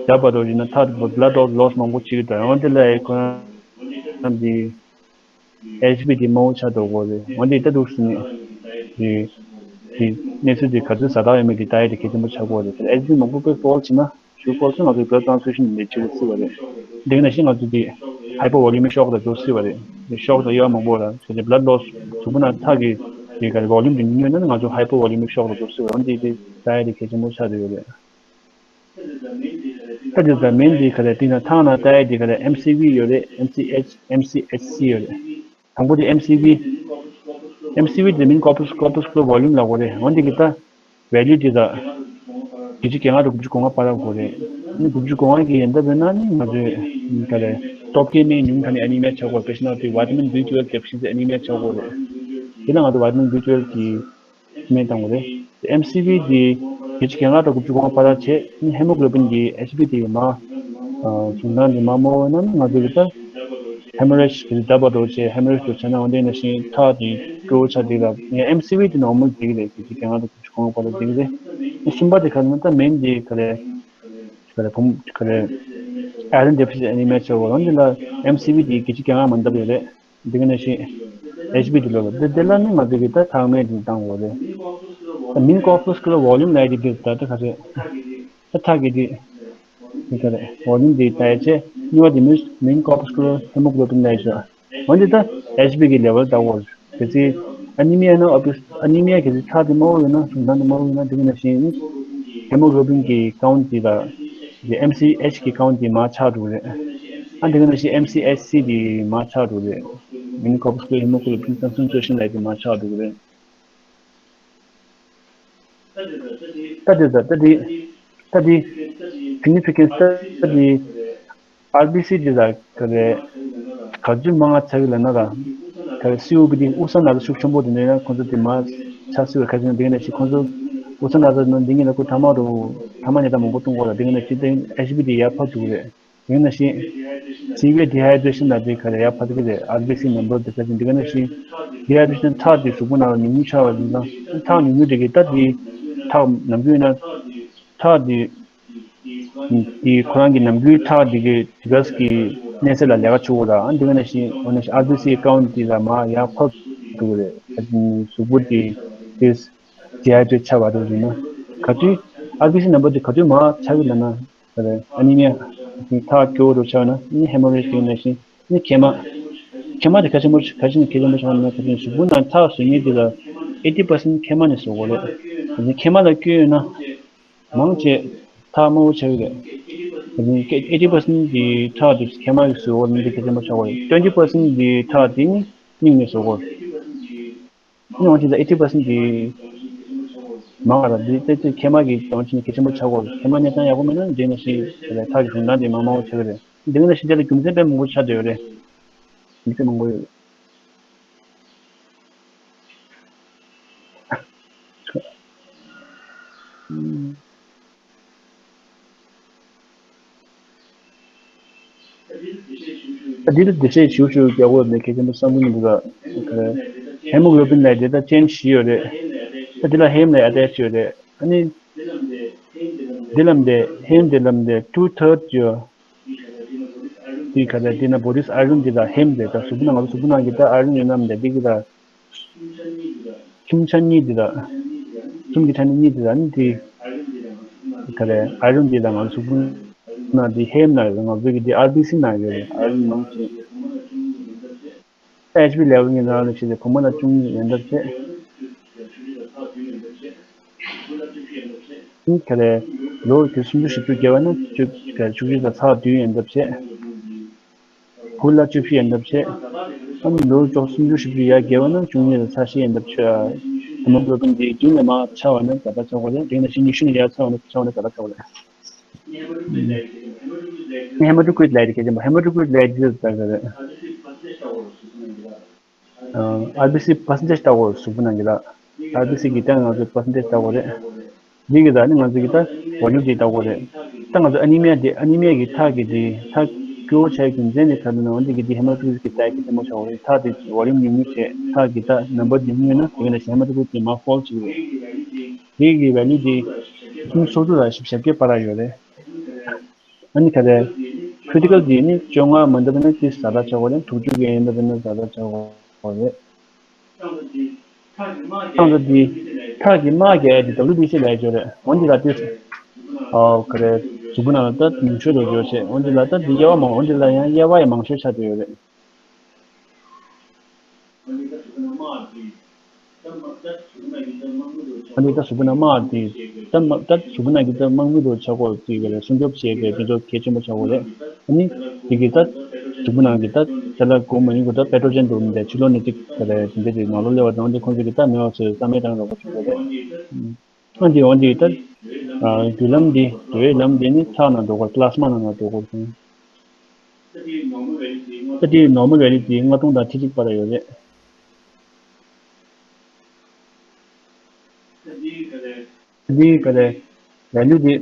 རྒྱབ་པ་འགྲོ་ཡིན་ན་ཐག་འདི་བླ་ཌོག་ལོ་སི་མང་པོ་བྱེད་ཀྱི་འདུག་འོན་ཏེ་ལ་ཁོ་རང་འདི་ཨེཆ་པི་འདི་དམའ་བོ་ཆགས་འགྲོ་གི་རེད། འོན་ཏེ་ལྟ་འདུག་ཟིན་ནས་འདི་འདི་གནས་ཚུལ་འདི་ག་ཚོད་ཟ་དག་ཡོད་མེད་འདི་ལྟ་ཡ་འདི་གལ་ཆེན་པོ་ཆགས་ཀྱི་རེད། ཨེཆ་པི་མང་པོ་དཔེ་ཕོལ་བྱས་ན། ཤུགས་ཕོག་ཚེ་ང་ཚོའི་blood transfusion་ནས་བྱེད་དགོས་སྲིད་པ་རེད། འདི་ནང་བཞིན་ང་ཚོ་འདི་hypovolemic shock་ལ་འགྲོ་སྲིད་པ་རེད། Shock་དང་དབྱེ་བ་མང་པོ་ར་བྱས་ཏེ་blood loss་གཟུགས་པོ་ནང་ཐག་གི་དེ་ག་རེ་volume་དེ་ཉུང་ཉུང་ན་ང་ཚོ་hypovolemic shock་ལ་འགྲོ་སྲིད་པ་རེད། འདི་དེ་ལྟ་ཡ་དེ་གལ་ཆེན་པོ་ཆགས་བསྡད་ཡོད་རེད། ད་དེ་ད་མིན་འདི་ག་རེ་དེ་ན་ཐག་ནང་ལྟ་ཡ་དེ་ག་རེ་M C V་ཡོད་རེད། M C H M C H C་ཡོད་རེད། དང་པོ་དེ་M C V། M C V་དེ་མིན་corpus corpuscular volume་ལབ་དགོས་རེད། འོན་ཏེ་གི་ད་value་དེ་ད་བརྒྱད་ཅུ་གྱ་ལྔ་དང་དགུ་བཅུ་གོ་ལྔ་བར་ལ་དགོས་རེད། ཨ་ནི་དགུ་བཅུ་གོ་ལྔ་གི་ཡན་ལྟ་བས་ན་ནི་ང་ཚོས་ག་རེ་སྟོབས་སྐྱེད་སྨན་ཉུང་ཁ་ནས་anemia་ཆགས་དགོས་རེད། དཔེར་ན་དེ་vitamin B twelve་deficiency anemia་ཆགས་དགོས་རེད། དེ་ལ་ང་ཚོ་vitamin B twelve་གི་སྨན་བཏང་དགོས་རེད། དེ་M C V་དེ་བརྒྱད་ཅུ་གྱ་ལྔ་དང་དགུ་བཅུ་གོ་ལྔ་བར་ལ་བྱས་ནི་hemoglobin་གི་H B་དེ་ཡོད་མ། བྱུང་སྟངས་དེ་མ་མང་བོ་ན་ང་ཚོ་གི་ད་hemorrhage གི་ཟླ་བ་འདྲ་བྱས་hemorrhage འདྲ་བྱས་ན་འོན་ཏེ་ན་ཤིང་ཐག་དེ་སྐྱོ་བོ་ཆགས་དེ་ལ་ཡང་M C V དེ་normal དེ་གི་རེད། དེ་གི་གྱང་ང་དང་གོང་པ་ལ་དེ་གི་རེད། གསུམ་པ་དེ་ག་རེ་ན་ད་main དེ་ག་རེ་ག་རེ་བུམ་ག་རེ་iron deficiency anemia ཆེ་བ་འོན་ཏེ་ལ་M C V དེ་གི་གྱང་ང་མ་འདབ་ཡོད་རེད། འདི་ག་ནང་བཞིན་H B དེ་ལོ་ལ་འདི་འདི་ལ་ནི་ང་ཚོ་གི་ད་ཐག་མེད་དེ་བཏང་དགོས་རེད། ད་mean corpuscular volume ལབ་ཡ་དེ་འདི་ད་ད་ག་རེ་ད་ཐག་གི་དེ་འདི་ག་རེ་volume དེ་ད་ཡ་ཆེ་གཉིས་པ་དེ་mean mean corpuscular hemoglobin ལབ་ཡ་ཆེ་འོན་ཏེ་ད་H B གི་level ལྟ་བུ་གལ་སྲིད་anemia ན་ཨ་པི་anemia གལ་སྲིད་ཐག་དེ་དམའ་བོ་ཡོད་ན་བྱུང་སྟངས་དེ་དམའ་བོ་ཡོད་ན་འདི་ག་ནང་བཞིན་hemoglobin གི་count དེ་ལ་དེ M C H གི་count དེ་མར་ཆག་འགྲོ་གི་རེད། ཨ་འདི་ག་ནང་བཞིན M C H C དེ་མར་ཆག་འགྲོ་གི་རེད། mean corpuscular hemoglobin concentration ལབ་དེ་མར་ཆག་འགྲོ་གི་རེད། ད་དེ་ད་ད་དེ་ད་དེ་significance ད་དེ་R B C དེ་ལ་ག་རེ་ག་ཚོད་མང་ང་ཆག་གི་ལབ་ན་ལ་ག་རེ་C O P D དབུགས་སུབ་ན་ཚ་ཤུགས་ཆེན་པོ་དེ་འདྲ་ཡིན་ན་ཁོང་ཚོ་དེ་མར་ཆག་སྲིད་པ་ག་ཚོད་འདི་ག་ནང་བཞིན་ཁོང་ཚོ་དབུགས་སུབ་ན་ཚ་ནང་འདི་གཉིས་ལ་ཁོ་ཐ་མ་རུ་ཐ་མ་ཉལ་ཐ་མང་པོ་གཏོང་དགོས་ལ་འདི་ག་ནང་བཞིན་དེ་H B དེ་ཡར་འཕར་འགྲོ་གི་རེད། དེ་ནང་བཞིན་severe dehydration ལ་དེ་ག་རེ་ཡར་འཕར་གི་རེད། R B C number དེ་ག་ཚོད་འདི་ག་ནང་བཞིན་dehydration ཐག་དེ་གཟུགས་པོ་ནང་ལ་ཉུང་ཉུང་ཆགས་པ་ཡིན་ཙང་ཐག་ཉུང་ཉུང་དེ་གི་ད་དེ་ཐག་ནམ་རྒྱུན་ཡིན་ན་ཐག་དེ་དེ་ཁོ་རང་གི་ནམ་རྒྱུན་ཐག་དེ་གི་དེ་ག་གི་གནས་ཚད་ལ་ལས་ཀ་བྱེད་དགོས་ལ་ཨ་འདི་ག་ནང་བཞིན་འོ་ན་R B C count དེ་ལ་མར་ཡར་འཕར་འགྲོ་གི་རེད། གཟུགས་པོ་དེ་དེ་dehydrate ཆགས་པ་རེད་ཟེར་ན་ག་དུས་R B C number དེ་ག་དུས་མར་ཆག་གི་ལབ་ན། ཨ་ནི་ནི་ཐག་སྐྱོ་བོ་ཆགས་ན་ནི་hemorrhage དེ་ནང་བཞིན་ནི་མཁལ་མ། མཁལ་མ་དེ་གལ་ཆེན་པོ་གལ་ཆེན་གལ་ཆེན་པོ་ཆགས་ན་གལ་ཆེན་གཟུགས་པོ་ནང་ཐག་བཟོ་མཁན་དེ་ལ་eighty percent མཁལ་མ་ནས་བཟོ་དགོས་རེད། ཨ་ནི་མཁལ་མ་ལ་སྐྱོན་ཡོད་ན་མང་ཆེ་ཐག་དམར་པོ་ཆགས་ཀྱི་རེད། ཨ་ནི་eighty percent གི་ཐག་དེ་མཁལ་མ་གིས་བཟོ་དགོས་ནི་དེ་གལ་ཆེན་པོ་ཆགས་དགོས་རེད། twenty percent གི་ཐག་དེ་ནི་སྙིང་ནས་བཟོ་དགོས་རེད། ནི་འོན་ཀྱང་eighty percent དེ་མང་བ་ར་འདི་ཏོག་ཙམ་མཁལ་མ་གི་གྱོང་ཆེན་གལ་ཆེན་པོ་ཆགས་ཀྱི་ཡོད་རེད། མཁལ་མ་གནས་སྟངས་ཡག་པོ་མེད་ན་འདི་ནང་བཞིན་རེད་ཐག་གི་གྲུང་སྟངས་དེ་མང་མང་པོ་ཆགས་ཀྱི་རེད། འདི་ནང་བཞིན་དེ་ལ་རྒྱུ་མཚན་དཔེ་མང་པོ་ཆགས་བསྡད་ཡོད་རེད། རྒྱུ་མཚན་མང་པོ་ཡོད། ད་འདི་ལ་འགྲེལ་བཤད་ཞུ་ཞུ་རྒྱག་དགོས་ནས་གལ་ཆེན་པོ་བསམ་གྱི་མི་འདུག་ད་ཧེ་མོ་གློ་བིན་ལབ་དེ་ད་ཅན་བཞི་ཡོད་རེད། ད་འདི་ལ་ཧེམ་ལ་ཨ་ཏེ་ཆི་ཡོད་རེད། ཨ་ནི་འདི་ལམ་དེ་ཧེམ་འདི་ལམ་དེ་two third ཡོད། འདི་ག་རེ་འདི་ན་body iron འདི་ལ་ཧེམ་རེད། ད་གཟུགས་པོ་ནང་ང་ཚོ་གཟུགས་པོ་ནང་གི་ད་iron ཡོད་ནམ་དེ་འདི་གི་ད་ཆུང་ཆ་གཉིས་འདི་ལ་གསུམ་གྱི་ཆ་ནས་གཉིས་འདི་ལ་ནི་འདི་ག་རེ་iron འདི་ལ་ང་ཚོ་གཟུགས་པོ་ནང་འདི་ཧེམ་ན་ཡོད། ང་ཚོ་གི་འདི་ཨར་བི་སི་ན་ཡོད་རེད། iron མང་ཆེ་ཨེཆ་པི་ལེ་ཝལ་གྱི་ནང་ལ་ཞིག་ལས་བུ་མོ་ལ་ཅུང་ཡོད་འདབ་ཆེ། ཨིན་ག་རེ་ལོ་དེ་སུམ་ཅུ་བཞི་བཅུ་བརྒལ་བ་ན་བཅུ་ག་བཅུ་བཞི་དང་ཚེག་བདུན་ཡོད་འདབ་ཆེ། བུ་ལ་བཅུ་བཞི་ཡོད་འདབ་ཆེ། ཨ་ནི་ལོ་ཅོག་སུམ་ཅུ་བཞི་བཅུ་ཡར་བརྒལ་བ་ན་བཅུ་གཉིས་དང་ཚེག་བཞི་ཡོད་འདབ་ཆེ། ཧེ་མོ་གློ་བིན་དེ་བདུན་ལས་མར་ཆག་པ་ན་ཛ་དྲག་ཆག་གི་རེད། དེ་ནས་ཉི་ཤུ་ནས་ཡར་ཆག་པ་ན་ཆག་པ་ན་ཛ་དྲག་ཆག་གི་རེད། ཧེ་མ་ཊོ་ཀྲིཊ་ལབ་ཡ་དེ་གལ་ཆེན་པོ། ཧེ་མ་ཊོ་ཀྲིཊ་ལབ་ཡ་དེ་ལྟ་གི་རེད། ཨར་བི་སི་པར་སེན་ཊེཇ་ལྟ་བུ་གཟུགས་པོ་ནང་གི་ལ། ཨར་བི་སི་གི་སྟེང་ང་ཚོས་པར་སེན་ཊེཇ་ལྟ་བུ་རེད། འདི་གི་ད་ནི་ང་ཚོ་གི་ད་བོ་ལུམ་དེ་ལྟ་བུ་རེད། ད་ང་ཚོ་ཨ་ནི་མི་ཡ་དེ་ཨ་ནི་མི་ཡ་གི་ཐག་གི་དེ་ཐག་སྐྱོ་བོ་ཆགས་རྒྱུ་མཚན་དེ་ག་རེ་ན་འོན་ཏེ་གི་དེ་ཧེ་མ་ཊོ་ཀྲིཊ་གི་ད་གལ་ཆེན་པོ་ཆགས་པ་རེད། ཐག་དེ་བོ་ལུམ་ཉུང་ཉུང་བྱས་ཐག་གི་ད་ནམ་བར་ཉུང་ཉུང་ཡོད་ན་དེ་ག་ནས་ཧེ་མ་ཊོ་ཀྲིཊ་དེ་མར་ཧྥོལ་བྱེད་ཀྱི་རེད། དེ་གི་ཝེ་ལུ་དེ་སུམ་ཅུ་སོ་དྲུག་ལ་བཞི་བཅུ་ཞེ་བརྒྱད་བར་ཡོད་རེད། ཨ་ནི་ག་རེ། ཁྲི་ཊི་ཀལ་དེ་ནི་བཅོ་ལྔ་མ་འདབ་ན་ཏི་ཟ་ལ་ཆགས་པ་རེད། དྲུག་ཅུ་གི་ཡན་འདབ་ན་ཟ་ལ་ཆགས་པ་རེད། ཏང་ཏ་དེ་ཐག་གི་དམག་རྒྱག་ཡ་དེ་ཌབ་ལུ་ཌི་སི་ལབ་ཡ་ཅིག་ཡོད་རེད། འོན་ཏེ་ལ་ཏི་ཨ་ག་རེ་གཟུགས་པོ་ནང་ལ་ད་ཉུང་ཤོས་དུ་ཡོད་བྱས། འོན་ཏེ་ལ་ད་འདི་དབྱེ་བ་མང་། འོན་ཏེ་ལ་ཡང་དབྱེ་བ་ཡང་མང་ཤོས་ཆགས་བསྡད་ཡོད་རེད། ཨ་ནི་ད་གཟུགས་པོ་ནང་དམག་དེ་ད་མ་ད་གཟུགས་པོ་ནང་གི་ད་དམག་མི་དུ་ཆགས་གོ་ཅིག་གི་རེད། སྲུང་སྐྱོབ་བྱེད་པའི་དེ་ཚོ་གལ་ཆེན་པོ་ཆགས་གོ་རེད། ཨ་ནི་དེ་གི་ད་གཟུགས་པོ་ནང་གི་ད་དེ་ལ་གོ་མ་ཡིན་གོ་ད་པེ་ཐོ་ཇེན་དུ་མི་འདྲ་ཕྱི་ལོགས་ནས་ཅིག་ག་རེ་དེ་འདྲ་ཅིག་ནང་ལོགས་སླེབས་པ་དང་། འོན་ཏེ་ཁོང་ཚོ་གི་ད་མེད་པ་ཚོས་རྩ་མེད་བཏང་རོགས་པ་བྱེད་དགོས་རེད། ཨ་འདི་འོན་ཏེ་ད་རྒྱུ་ལམ་འདི་འགྲོ་བའི་ལམ་འདི་ནི་ཁྲག་ནང་འགྲོ་དགོས། པི་ལ་སྨ་ནང་ལ་འགྲོ་དགོས་སོང་། ད་དེའི་ནོར་མལ་ཝེ་ལུ་དེ་ལྔ་སྟོང་དང་ཁྲི་གཅིག་བར་ཡོད་རེད། ད་དེའི་ག་རེ། ད་དེའི་ག་རེ། ཝེ་ལུ་དེ།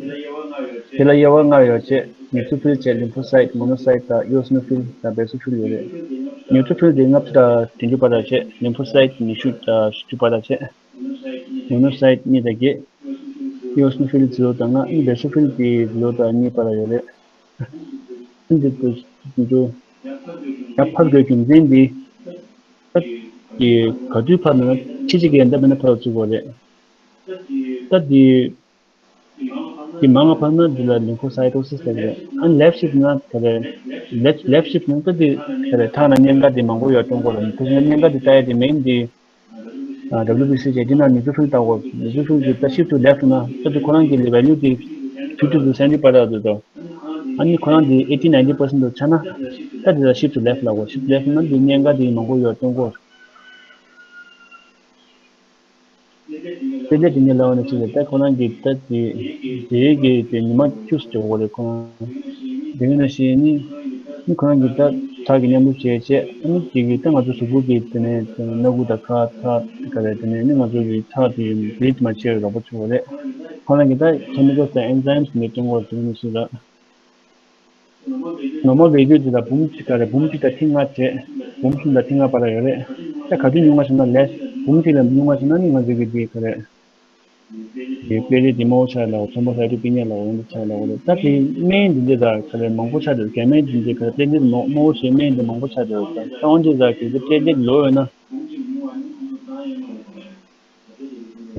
དེ་ལ་དབྱེ་བ་ལྔ་ཡོད་བྱས། neutrophil་བྱས་lymphocyte monocyte་དང་eosinophil་དང་basophil་ཡོད་རེད། neutrophil་དེ་ལྔ་བཅུ་དང་བདུན་ཅུ་བར་དུ་བྱས། lymphocyte་ཉི་ཤུ་དང་བཞི་བཅུ་བར་དུ་བྱས། monocyte་གཉིས་དང་བརྒྱད། eosinophil་ཛི་རོ་དང་ལྔ། basophil་དེ་ཛི་རོ་དང་གཉིས་བར་ལ་ཡོད་རེད། འདི་ཚོ་ཡར་འཕར་དགོས་རྒྱུ་མཚན་འདི། ད་དེ་ག་དུས་འཕར་ན་ཕྱི་གཅིག་གིས་ཡང་ད་མེད་ན་འཕར་བཅུག་གི་རེད། ད་དེ་དེ་མང་ང་འཕར་ན་འདི་ལ་lymphocytosis་ཟེར་གི་རེད། ཨ་left shift་ན་ག་རེ། left left shift་ན་ད་དེ་ག་རེ་ཐག་ན་གཉན་ཁ་དེ་མང་པོ་ཡོད་སྟོན་གོ་རེད། དེ་གཉན་ཁ་དེ་ལྟ་ཡ་དེ་མིན་དེ། W B C་བྱས་དེ་ན་neutrophil་ལྟ་གོ། neutrophil་གི་ད་shift to left་ན་ད་དེ་ཁོ་རང་གི་value་དེ་fifty to seventy་བར་དུ་འདུག་ཨ་ནི་ཁོ་རང་དེ་eighty ninety percent་དུ་ཆགས་ན་ད་དེ་ལ་shift to left་ལ་གོ། shift left་ན་དེ་གཉན་ཁ་དེ་མང་པོ་ཡོད་སྟོན་གོ། དེ་ལས་དེ་ནས་ལབ་ནས་ཅི་རེད། ད་ཁོ་རང་གི་ད་དེ་དེ་གི་དེ་ཉི་མ་བཅུ་ཙམ་འགྲོ་གི་རེད་ཁོ་རང་། དེ་གི་ནང་བཞིན་ནི་ནི་ཁོ་རང་གི་ད་ཁྲག་གི་མཉམ་རུབ་བྱས་བྱས། ཨ་ནི་དེ་གི་ད་ང་ཚོ་གཟུགས་པོ་གི་དེ་ནས་སྣ་ཁུག་དང་ཁ་ཚ་ག་རེ། དེ་ནས་ནི་ང་ཚོ་གི་ཁྲག་དེ་bleed་མ་བྱས་པའི་རོགས་པ་བྱེད་ཀྱི་རེད། ཁོ་རང་གི་ད་chemicals་དང་enzymes་ནས་སྟོན་གོ། དེ་གི་ནང་བཞིན་ལ། ནོར་མལ་ཝེ་ལུ་དེ་ལ་འབུམ་གཅིག་ག་རེ། འབུམ་གཅིག་དང་ཐིག་ལྔ་བྱས། འབུམ་གསུམ་དང་ཐིག་ལྔ་བར་ཡོད་རེད། ད་ག་དུས་ཉུང་བ་ཞིག་ན་ལས། འབུམ་གཅིག་ལས་ཉུང་བ་ཞིག་ན་ནི་ང་ཚོ་གི་དེ་ག་རེ། དེ་པེ་ལེ་དེ་དམའ་བོ་ཆགས་ལ་ཚོན་པ་ལྷ་ཏུ་པི་ཉ་ལ་འོན་ཏེ་ཆགས་ལ་འོ་རེད། ད་དེ་སྨན་འདི་འདྲ་ད་ག་རེ་མང་པོ་ཆགས་འདུག་རྒྱ་སྨན་འདི་འདྲ་ག་རེ་པེ་ལེ་དམའ་བོ་ཞིག་སྨན་འདི་མང་པོ་ཆགས་འདུག་ད་འོན་ཏེ་ད་གལ་སྲིད་པེ་ལེ་ལོ་ཡོད་ན།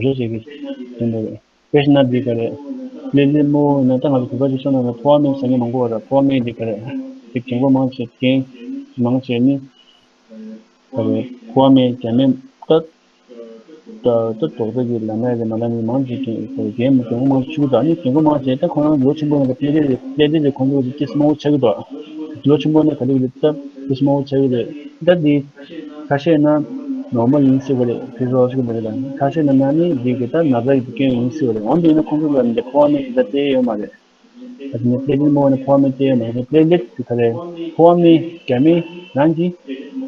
རེ་བྱེད་ཀྱི་དེ་འདྲ་རེད། དཔེར་ན་འདི་ག་རེ། ལས་ལས་མོ་ན་ད་ང་ཚོ་བོད་པ་ཅིག་སོང་ན་ཕོ་བ་མེད་ཟེར་མཁན་མང་པོ་བ་ར། ཕོ་བ་མེད་འདི་ག་རེ། དེ་རྒན་གོག་མང་ཆེ་རྒན་མང་ཆེ་ནི་ག་རེ། ཕོ་བ་མེད་རྒྱ་མེད་ད་ད་ད་རྡོག་རྡོག་གི་ལམ་ལ་རེ་མ་ལ་ནི་མང་ཆེ་རྒན་རྒན་རྒན་གོག་མང་ཆེ་ཆུ་ད་ནི་རྒན་གོག་མང་ཆེ་ད་ཁོ་རང་ལོ་ཆེན་པོ་ཡིན་ན་ལས་ལས་ལས་ཁོང་ཚོ་ཅི་སྨོ་ཆགས་ཀྱི་འདུག་ལོ་ཆེན་པོ་ནི་ག་རེ་ད་ཅི་སྨོ་ཆགས་ཀྱི་རེད། ད་འདི། ཁ་ཤས་ན་ནོར་མལ་ཡིན་ཟེར་བ་རེད། ཕི་ཟི་ཡོ་ལོ་ཇི་ཀལ་མ་རེད་ད། ཁ་ཤས་ན་ན་ནི་འདི་གི་ད་ན་ཚ་གི་སྐྱོན་ཡིན་ཟེར་བ་རེད། འོན་ཏེ་ཡིན་ན་ཁོང་ཚོ་ལ་འདི་ཕོ་བ་མེད་དེ་ད་སྤྲད་ཡོད་མ་རེད། ད་དེ་ནས་པེ་ལེ་ལེ་མོ་ནི་ཕོ་བ་མེད་སྤྲད་ཡོད་མ་རེད། པེ་ལེ་ལེ་དེ་ག་རེད། ཕོ་བ་མེད་རྒྱ་མེད་རང་གི་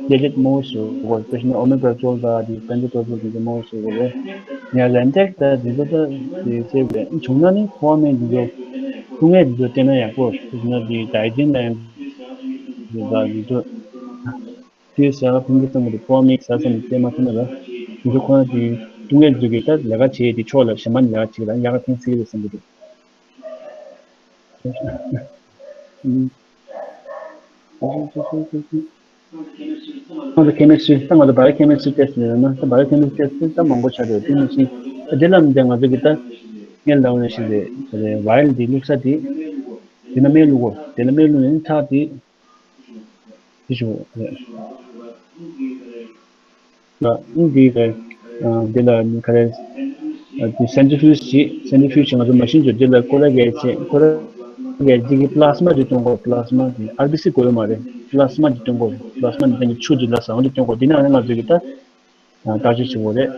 པེ་ལེ་ལེ་མོ་ཟེར་བ་རེད། དཔེར་ན་ཨོ་མེ་པ་ཀྲོལ་ད་དེ་པེན་ཏ་ཀྲོལ་དེ་གི་མོ་ཟེར་བ་རེད། ཡང་ལན་ཏེག་ད་དེ་ཚོ་ད་དེ་ཟེར་བ་རེད། བྱུང་ན་ནི་ཕོ་བ་མེད་འདི་ཚོ་ཐུག་ངེས་འདི་ཚོ་སྤྲད་ན་ཡག་པོ། དཔེར་ན་དེ་ད་ཡི་ཏིན་ལན་འདི་ད་འདི་ཚོ། དེའི་ཟ་ཁ་ཕུང་གི་ཙམ་གྱི་ཕོ་བ་མེད་ཟ་ས་ནས་བལྟས་མ་ཐུབ་ན་ལ། དེ་ཚོ་ཁོ་ན་དེའི་ཀྲུང་ངེར་འཛུལ་གྱི་ད་ལས་ཀ་བྱེད་དེ་ཕྱོགས་ལ་གཞན་པ་ནས་ལས་ཀ་བྱེད་ལ་ཡག་ག་ཐེངས་སྲིད་རེད་བསམ་གྱི་འདུག་ང་ཚོ་ཁེ་མི་སི་ཊི་རི་ད་ང་ཚོ་བ་ཡོ་ཁེ་མི་སི་ཊི་རི་ཊེ་སི་ཊི་ལས་ན་ད་བ་ཡོ་ཁེ་མི་སི་ཊི་རི་ཊེ་སི་ཊི་ད་མང་པོ་ཆགས་རེད། དེ་ནང་བཞིན་དེ་ལ་འདི་ང་ཚོ་གི་ད་ངས་ལབ་ནས་ཤིག་རེད། ཝ་ཡལ་འདི་བླུགས་ས་དེ་དེ་ན་སྨན་བླུགས་གོ། དེ་ལ་སྨན་བླུགས་ནས་ཁྲག་དེ། དེ་ཞུ་རེད། ལ་འདི་རེད། འདི་ལ་ག་རེ། དེ་སེན་ཊི་རི་ཕུ་ཇི་བྱེད། སེན་ཊི་རི་ཕུ་ཇི་བྱེད་ང་ཚོ་མ་ཤིན་ཅིག་འདི་ལ་ཀོ་ལ་གེ་ཊི་བྱེད། ཀོ་ལ་གེ་ཊི་འདི་གི་པི་ལ་སི་མ་འདི་གཏོང་དགོས། པི་ལ་སི་མ་འདི་ཨར་བི་སི་དགོས་ཡོད་མ་རེད། པི་ལ་སི་མ་འདི་གཏོང་དགོས། པི་ལ་སི་མ་འདི་ཆུ་འདི་ལ་ཟ་འོང་འདི་གཏོང་དགོས། འདི་ནང་ནས་ང་ཚོ་གི་ད། བརྟག་དཔྱད་བྱེད་དགོས་རེད།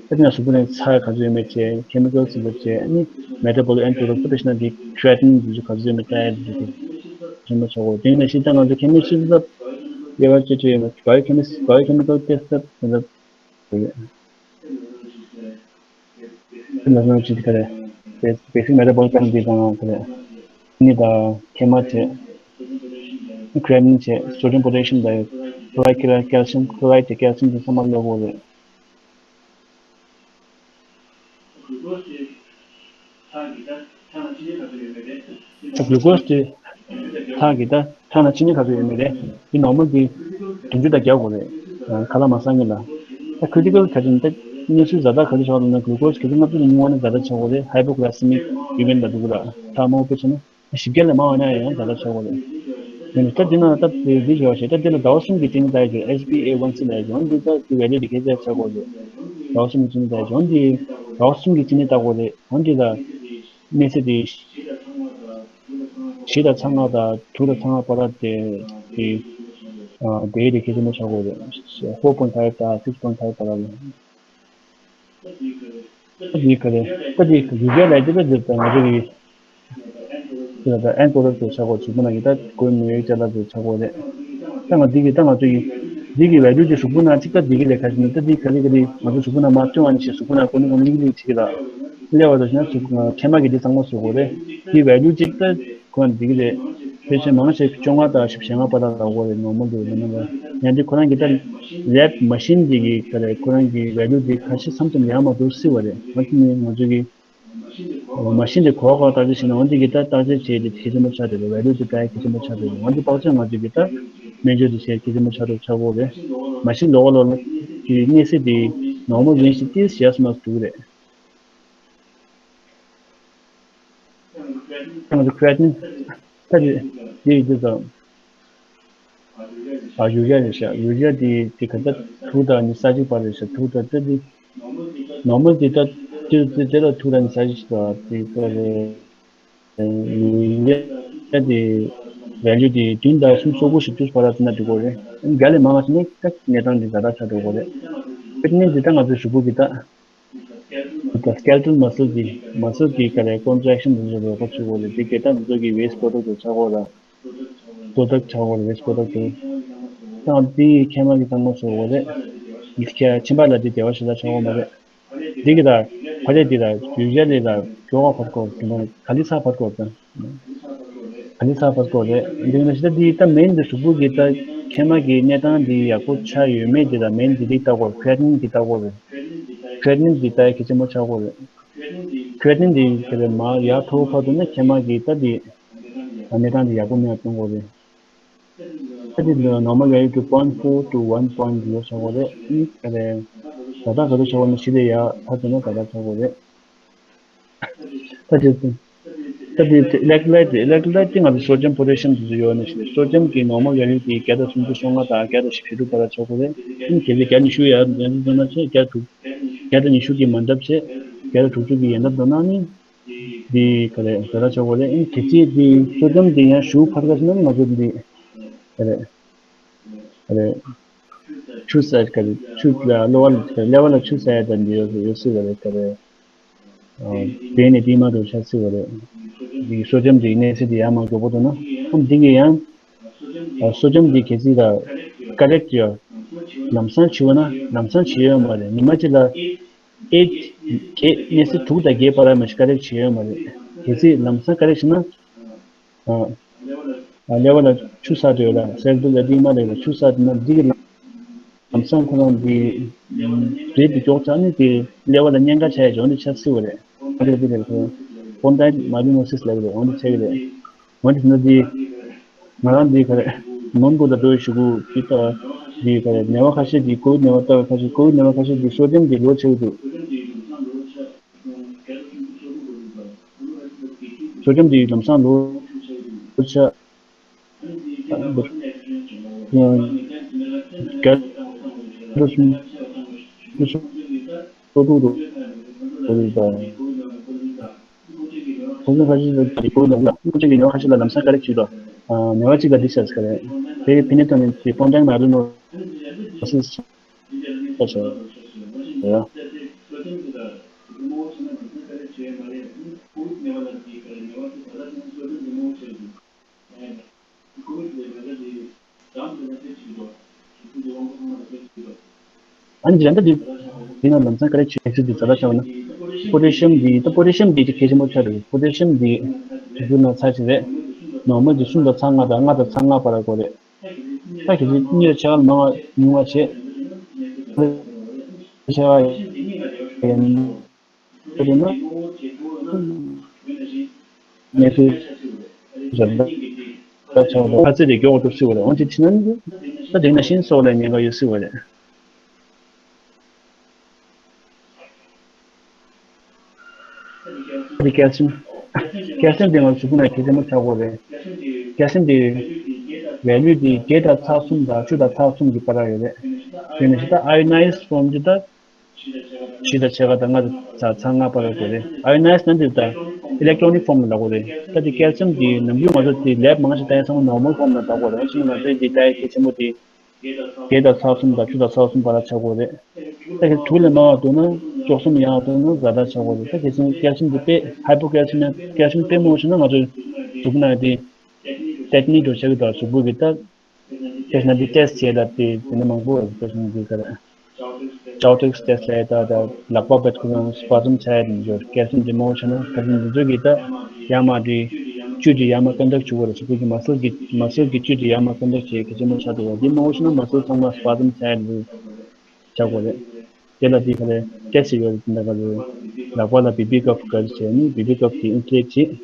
ཨ་ནི་གཟུགས་པོ་ནང་ཚྭ་ག་ཚོད་ཡོད་མེད་བྱས། ཁེ་མི་ཀལ་ཟིན་པ་བྱས། ཨ་ནི་མེ་ཊ་བོ་ལིག་ཨེན་ཌི་པོ་རོ་ཌག་ཊི་དཔེར་ན་འདི་ཁེ་ར་ཊིན་འདི་ཚོ་ག་ཚོད་ཡོད་མེད་ལྟ་ཡ་འདི་ཚོ་རིམ་པ་ཆགས་དགོས། དེ་ནས་ཤི་ད་ང་ཚོ་ཁེ་མི་སི་ཊི་ལ་དབྱེ་བ་ཕྱེ་ཕྱེ་ཡོད་མེད། བ་ཡོ་ཁེ་མི་སི་བ་ཡོ་ཁེ་མི་ཀལ་ཊེ་སི་ཊི་ལ་དེ་འདྲ་དེ་ལ་སོང་ཅི་ག་རེ། basic metabolic panel འདི་དང་ག་རེ། ནི་ད་ཁེ་མ་བྱས། creatinine བྱས། sodium potassium དང་chloride། calcium chloride བྱས། calcium དེ་ཚང་མ་ཀློག་དགོས་རེད། ད་གླུ་ཀོ་སི་དེ་ཁྲག་གི་ད་ཁྲག་ནང་ཆི་ནི་ག་ཚོད་ཡོད་མེད་རེད། དེ་ནོར་མལ་དེ་བདུན་ཅུ་དང་བརྒྱད་དགོས་རེད། ཁ་ལག་མ་ཟ་མཁན་ལ། ད་ཁི་རི་ཊི་ཀལ་ག་ཚོད་ད་གནས་ཚུལ་ཛ་དྲག་ག་ཚོད་ཆགས་འདུག་ན་གླུ་ཀོ་སི་ག་ཚོད་ལྔ་བཅུ་ནས་ཉུང་བ་ནས་ཛ་དྲག་ཆགས་དགོས་རེད། hypoglycemic event ལ་འདུག་ག་ལ་ཁྲག་དམའ་བོ་དཔེ་བྱས་ན། བཞི་བརྒྱ་ལས་མང་བ་ན་ཡང་ཛ་དྲག་ཆགས་དགོས་རེད། ཡིན་ད་དེ་ན་ད་དེ་འདི་ཞོག་ཞེ་ད་དེ་ལ་ཟླ་བ་གསུམ་གྱི་རྐྱེན་ནི་ད་ཡོད་ཀྱི་ཧེཆ་བི་ཨེ་ཝན་སི་ལ་ཡོད་ཀྱི་འོན་ཏེ་ད་དེ་བེ་ལི་ཌི་ཁེ་ཚད་ཆགས་དགོས་རེད། ཟླ་བ་གསུམ་གྱི་རྐྱེན་ནི་ད་ཡོད་ཀྱི་འོན་ཏེ་ཟླ་བ་གསུམ་གྱི་རྐྱེན་ནི་ད་དགོས་རེད། འོན་ཏེ་ད་གནས་ཚད་དེ་བཞི་དང་ཚ་ལྔ་དང་དྲུག་དང་ཚ་ལྔ་བར་དེ་དེ་དེ་ཡོད་ཀྱི་ཁེ་ཚད་ནི་ཆགས་དགོས་རེད། four point five དང་six point five བར་ལ། ད་འདི་ག་རེ། ད་འདི་ག་རེ་ཡུལ་སྐད་ལ་འདི་ལ་འདི་ད་ང་ཚོ་གི་འདི་ལ་ད་ཨེན་པོ་རོ་ཌག་ཊི་ཆགས་དགོས། གཟུགས་པོ་ནང་གི་ད་གོས་མེད་ཅ་ལག་དེ་ཆགས་དགོས་རེད། ད་ང་འདི་གི་ད་ང་ཚོ་གི་འདི་གི་བེ་ལུ་དེ་གཟུགས་པོ་ནང་གཅིག་ད་འདི་གི་ལས་ཁ་ཞིག་ནི་ད་འདི་ག་རེ་ག་རེ་ང་ཚོ་གཟུགས་པོ་ནང་མ་སྟོན་བ་ནི་ཞེས་གཟུགས་པོ་ནང་གོ་ནི་གོ་ནི་གླིང་གླིང་བྱེད་ཀྱི་ལ། སླེབས་པ་དང་ན་ཚུགས་མཁལ་མ་གི་འདི་གཙང་མ་བཟོ་དགོས་རེད། འདི་value གཅིག་ད་ཁོ་འདི་གི་རེད། ཕལ་ཆེར་མང་ཆེ་བཅོ་ལྔ་དང་བཞི་བཅོ་ལྔ་བར་ལ་ལབ་དགོས་རེད། normal དུ་ལབ་ན་ཡང་འདི་ཁོ་རང་གི་ད་lab machine འདི་གི་ག་རེ་ཁོ་རང་གི་value འདི་ཁ་ཤས་མཚམས་མཚམས་ཡར་མར་འགྲོ་སྲིད་པ་རེད། ང་ཚོ་ནི་ང་ཚོ་གི་machine འདི་གོ་བ་གོ་བ་བརྟག་དཔྱད་བྱས་ན་འོན་ཏེ་གི་ད་བརྟག་དཔྱད་བྱས་ཏེ་གལ་ཆེན་པོ་ཆགས་བསྡད་རེད། value འདི་ད་གལ་ཆེན་པོ་ཆགས་བསྡད་རེད། འོན་ཏེ་བརྟག་དཔྱད་ང་ཚོ་གི་ད་སྨན་བཅོས་འདི་བྱས་གལ་ཆེན་པོ་ཆགས་འགྲོ་ཆགས་དགོས་རེད། machine ལོགས་ལོགས་ལ་གི་གནས་ཚད་འདི་normal range ཏིས་ཡར་སོང་ན་འགྲོ་གི་རེད། ང་ཚོ་creatinine ད་དེ་དེ་ཡིན་དུས་ཙང་། ཨ་urea རེད་ཤག urea དེ་དེ་ག་ད་དྲུག་དང་ཉི་ཤུ་རྩ་གཅིག་བར་རེད་ཤག་དྲུག་དང་ད་དེ་normal དེ་ད་དེ་དེ་དེ་ལ་དྲུག་དང་ཉི་ཤུ་རྩ་གཅིག་ཞིག་དང་དེ་ག་རེད། urea དེ་value དེ་བདུན་དང་སུམ་ཅུ་སོ་དགུ་ཞིག་དུས་བར་ལ་ན་འགྲིག་གོ་རེད། རྒྱ་ལས་མང་བ་ཞིག་ནི་ད་གནས་སྟངས་དེ་ཛ་དྲག་ཆགས་འགྲོ་གོ་རེད། ཨ་ནི་དེ་ད་ང་ཚོའི་གཟུགས་པོ་གི་ད། Skeletal muscle གྱི་muscle གྱི་ག་རེ་contraction དེ་ཚོ་རོགས་པ་བྱེད་དགོས་རེད། དེ་གལ་ཏེ་འདི་ཚོ་གི་waste product དེ་ཆགས་དགོས་ར། Product ཆགས་དགོས་རེད། Waste product དེ། ད་དེ་མཁལ་མ་གི་གཙང་མ་བཟོ་དགོས་རེད། མཁལ་མཆིན་པ་ལ་དེ་བདེ་བ་ཞེ་དྲག་ཆགས་དགོས་མ་རེད། འདི་གི་ད་ཕ་རེད་འདི་ད་urea ལས་ད་མགྱོགས་པ་བར་སྐོར་དེ་ནོ་ག་ལི་ཚ་བར་སྐོར་དང་། ག་ལི་ཚ་བར་སྐོར་རེད། འདི་ནི་ཤི་ད་འདི་ད་main འདི་གཟུགས་པོ་གི་ད་མཁལ་མ་གི་གནས་སྟངས་འདི་ཡག་པོ་ཆགས་ཡོད་མེད་འདི་ད་main འདི་རིགས་ལྟ་དགོས། creatinine གི་ལྟ་དགོས་རེད། creatinine འདི་ད་གལ་ཆེན་པོ་ཆགས་དགོས་རེད། creatinine འདི་ག་རེ་མར་ཡར་མཐོ་བོ་ཕར་འགྲོ་ན་མཁལ་མ་གི་ད་འདི་གནས་སྟངས་འདི་ཡག་པོ་མེད་པ་གཏོང་དགོས་རེད། ད་འདི་normal value to point four to one point zero ཆགས་དགོས་རེད། ཨ་ནི་ག་རེ་ད་ལྟ་ག་རེ་ཆགས་དགོས་ན་ཕྱི་ལས་ཡར་ཕར་འགྲོ་ན་ད་ལྟ་ཆགས་དགོས་རེད། ད་དེ་ད་དེ་electrolyte electrolyte དེ་ང་ཚོ་sodium potassium དེ་ཚོ་ཡོད་ནི་ཞིག sodium གི་normal value དེ་བརྒྱ་དང་སུམ་ཅུ་སོ་ལྔ་དང་བརྒྱ་དང་བཞི་བཅུ་དྲུག་བར་ལ་ཆགས་དགོས་རེད། ཨ་ནི་གལ་ཏེ་བརྒྱ་ཉི་ཤུ་ཡར་ཡར་འགྲོ་ན་ཆེ་བརྒྱ་དྲུག་བརྒྱ་དང་ཉི་ཤུ་གི་མ་འདབ་ཆེ་བརྒྱ་དང་དྲུག་ཅུ་གི་ཡན་འདབ་འགྲོ་ན་ནི་འདི་ག་རེ་ད་ལྟ་ཆགས་དགོས་རེད། ཨ་ནི་གལ་སྲིད་དེ་sodium དེ་ཡང་ཞུ་ཕར་ཁ་ཕྱིན་ན་ང་ཚོ་འདི་ག་རེ་ག་རེ་ཆུ་ཟ་ག་རེ་ཆུ་ལ་གློ་བ་ལ་ག་རེ་གློ་བ་ལ་ཆུ་ཟ་ཡ་དང་འདི་ཡོད་ཡོད་སྲིད་པ་རེད། ག་རེ་དེ་ནས་དེ་མ་གཏོགས་ཆགས་སྲིད་པ་རེད། འདི་sodium དེ་གནས་ཚད་དེ་ཡར་མར་མགྱོགས་པོ་འགྲོ་ན། ཨ་འདི་གི་ཡང་sodium དེ་གལ་སྲིད་ལ་correct ཡོད་ལམ་སང་བྱིས་པ་ན་ལམ་སང་བྱིས་ཡོད་མ་རེད། ཉི་མ་གཅིག་ལ་ཨེ་གེ་གནས་ཚད་དྲུག་དང་བརྒྱད་བར་མ་ཞིག་correct བྱེད་ཡོད་མ་རེད། གལ་སྲིད་ལམ་སང་correct བྱེད་ན། ཨ་ལེ་བ་ལ་ཆུ་ཟ་འདོད་ལ་སེལ་དུ་ལ་དེ་མ་ལེ་ལ་ཆུ་ཟ་དེ་ན་འདི་གི་ལམ་སང་ཁོ་རང་འདི་རེད་དེ་མགྱོགས་ཚ་ནི་དེ་ལེ་བ་ལ་གཉན་ཁ་ཆ་ཡ་འཇོག་འདི་ཆ་སྲིད་པ་རེད། ཨ་ལེ་དེ་ལེ་ཁོ་སྤོན་ཊའིན་མ་ལི་ནོ་སིས་ལེ་བ་རེད། འོན་ཏེ་ཆ་གི་རེད། འོན་ཏེ་ན་འདི་ང་རང་འདི་ག་རེ་ནོར་འགྲོ་ད་འགྲོ་ཞུ་གུ་འདི་ལྟ་འདི་ག་རེ་ནེ་བ་ཁ་ཤས་འདི་ཀོ་ཝིད་ནེ་བ་ལྟ་བ་ཁ་ཤས་ཀོ་ཝིད་ནེ་བ་ཁ་ཤས་འདི་སོ་ཌི་ཡམ་འདི་ལོ་ཆེ་གི་འདུག་སོ་ཌི་ཡམ་འདི་ལམ་སང་ལོ་ཆ་བརྒྱ་དང་གསུམ་སོ་དྲུག་རུ་ཁོ་ཚོ་ཁ་ཤས་ལ་ཁོ་ཚོ་ཁ་ཤས་ལ་ཁོ་ཚོ་གི་ཉོ་ཁ་ཤས་ལ་ལམ་སང་ཀ་རེ་བྱེད་དོ། ནེ་བ་གཅིག་ལ་འདི་ཤ་ཟ་ཀ་རེ་དེ་ཕི་ནེ་ཏོ་ནི་དེ་སྤོན་ཊའིན་མ་ལི་ནོ་སིས་ཆ་ཆ་ཡ། ཨ་ནི་འདི་ར་འདི་འདི་ན་ལམ་སང་ཀ་རེ་བྱེད་ཚུལ་འདི་ཛ་དྲག་ཆགས་པ་ན། པོ་ཊེ་ཤི་ཡམ་འདི་ད་པོ་ཊེ་ཤི་ཡམ་འདི་གལ་ཆེན་པོ་ཆགས་འདུག་པོ་ཊེ་ཤི་ཡམ་འདི་དུས་ཚོད་ན་ཚ་ཞིག་རེད། ནོར་མལ་འདི་གསུམ་དང་ཚ་ལྔ་དང་ལྔ་དང་ཚ་ལྔ་བར་དགོས་རེད། ད་གལ་སྲིད་གཉིས་ཆ་ག་མང་བ་ཉུང་བ་བྱེད། ཆ་ག་ཡིན། དེ་ན་གནས་ཚུལ་གཞན་དག་ཆགས་པ་ཁ་ཚིག་དེ་མགྱོགས་འགྲོ་སྲིད་པ་རེད། འོན་ཏེ་ཕྱི་ནང་ད་དེ་ན་ཤིན་སོགས་ལ་ཉེན་ཁ་ཡོད་སྲིད་པ་རེད། ཨ་ནི་ཀལ་སིམ། ཀལ་སིམ་དེ་ང་ཚོ་གཟུགས་པོ་ནང་གལ་ཆེན་པོ་ཆགས་ཀྱི་ཡོད་རེད། ཀལ་སིམ་དེ་ཝེ་ལུ་དེ་བརྒྱད་དང་ཚེག་གསུམ་དང་བཅུ་དང་ཚེག་གསུམ་གྱི་བར་ཡོད་རེད། དེ་ནས་ཇི་ལྟར་ཨའི་ཨོ་ནའི་ཛི་ཕོམ་དེ་ད་བཞི་དང་ཕྱེད་ཀ་དང་ལྔ་དང་ཚེག་ལྔ་བར་ཡོད་རེད། ཨའི་ཨོ་ནའི་ཛི་ཟེར་ན་དེ་ད་ཨི་ལེག་ཊོ་ནིག་ཕོམ་ལ་ལབ་ཀྱི་ཡོད་རེད། ད་དེ་ཀལ་སིམ་དེ་ནམ་རྒྱུན་ང་ཚོ་དེ་ལེབ་མང་ཆེ་ལྟ་ཡ་ཚང་མ་ནོར་མལ་ཕོམ་ལ་ལྟ་གི་ཡོད་རེད། ཨ་ནི་ང་ཚོའི་དེ་ལྟ་ཡ་གལ་ཆེན་པོ་དེ། བརྒྱད་དང་ཚེག་གསུམ་དང་བཅུ་དང་ཚེག་གསུམ་བར་ཆགས་ཀྱི་ཡོད་རེད། ད་གལ་དྲུག་ལས་མང་བ་འདུག་ན་བཅུ་གསུམ་ཡང་འདུག་ན་ཛ་དྲག་ཆགས་ཀྱི་ཡོད་རེད། ད་གལ་སྲིད་ཀལ་སིམ་དེ་དཔེ་ཧའི་པོ་ཀལ་སི་མི་ཡ་ཀལ་སིམ་དཔེ་མང་བ་བྱུང་ན་ང་ཚོའི་གཟུགས་པོ་ནང་དེ་ཊེག་ནིག་འགྲོ་ཆགས་ཀྱི་འདུག་གཟུགས་པོ་གི་ད་ཁྱེད་ན་དེ་ཊེ་སི་ཊི་བྱས་ལ་དེ་དེ་འདྲ་མང་པོ་ཡོད་རེད། ཁྱེད་ན་དེ་ག་རེ། ཅའོ་ཊེག་སི་ཊེ་སི་ཊི་ལབ་ཡ་ད་ད་ལག་པ་བེད་ཁོ་རང་སི་པ་ཛམ་ཆགས་ཡ་དེ་འདྲ་ཡོད། ཀལ་སི་ཡམ་དེ་མང་པོ་ཆགས་ན་ཁ་སང་དེ་ཚོ་གི་ད་ཡར་མར་དེ་བཅུད་དེ་ཡར་མར་ཀོན་ཊེག་བྱུག་དགོས་རེད། ཕྱི་ཕྱོགས་ཀྱི་མ་སལ་གྱི་མ་སལ་གྱི་བཅུད་དེ་ཡར་མར་ཀོན་ཊེག་བྱེད་གལ་ཆེན་པོ་ཆགས་འདུག་བ། དེ་མང་པོ་ཆགས་ན་མ་སལ་ཚང་མ་སི་པ་ཛམ་ཆགས་ཡ་དེ་ཆགས་དགོས་རེད། དེ་ལ་དེ་ག་རེ་ཊེ་སི་ཊི་ཡོད་རེད། དེ་འདྲ་ག་རེ་ལག་པ་ལ་བེ་བི་ཀབ་ག་རེ་བྱས་ནས་བེ་བི་ཀབ་དེ་ཨིན་ཕི་ལེཊ་བྱེད།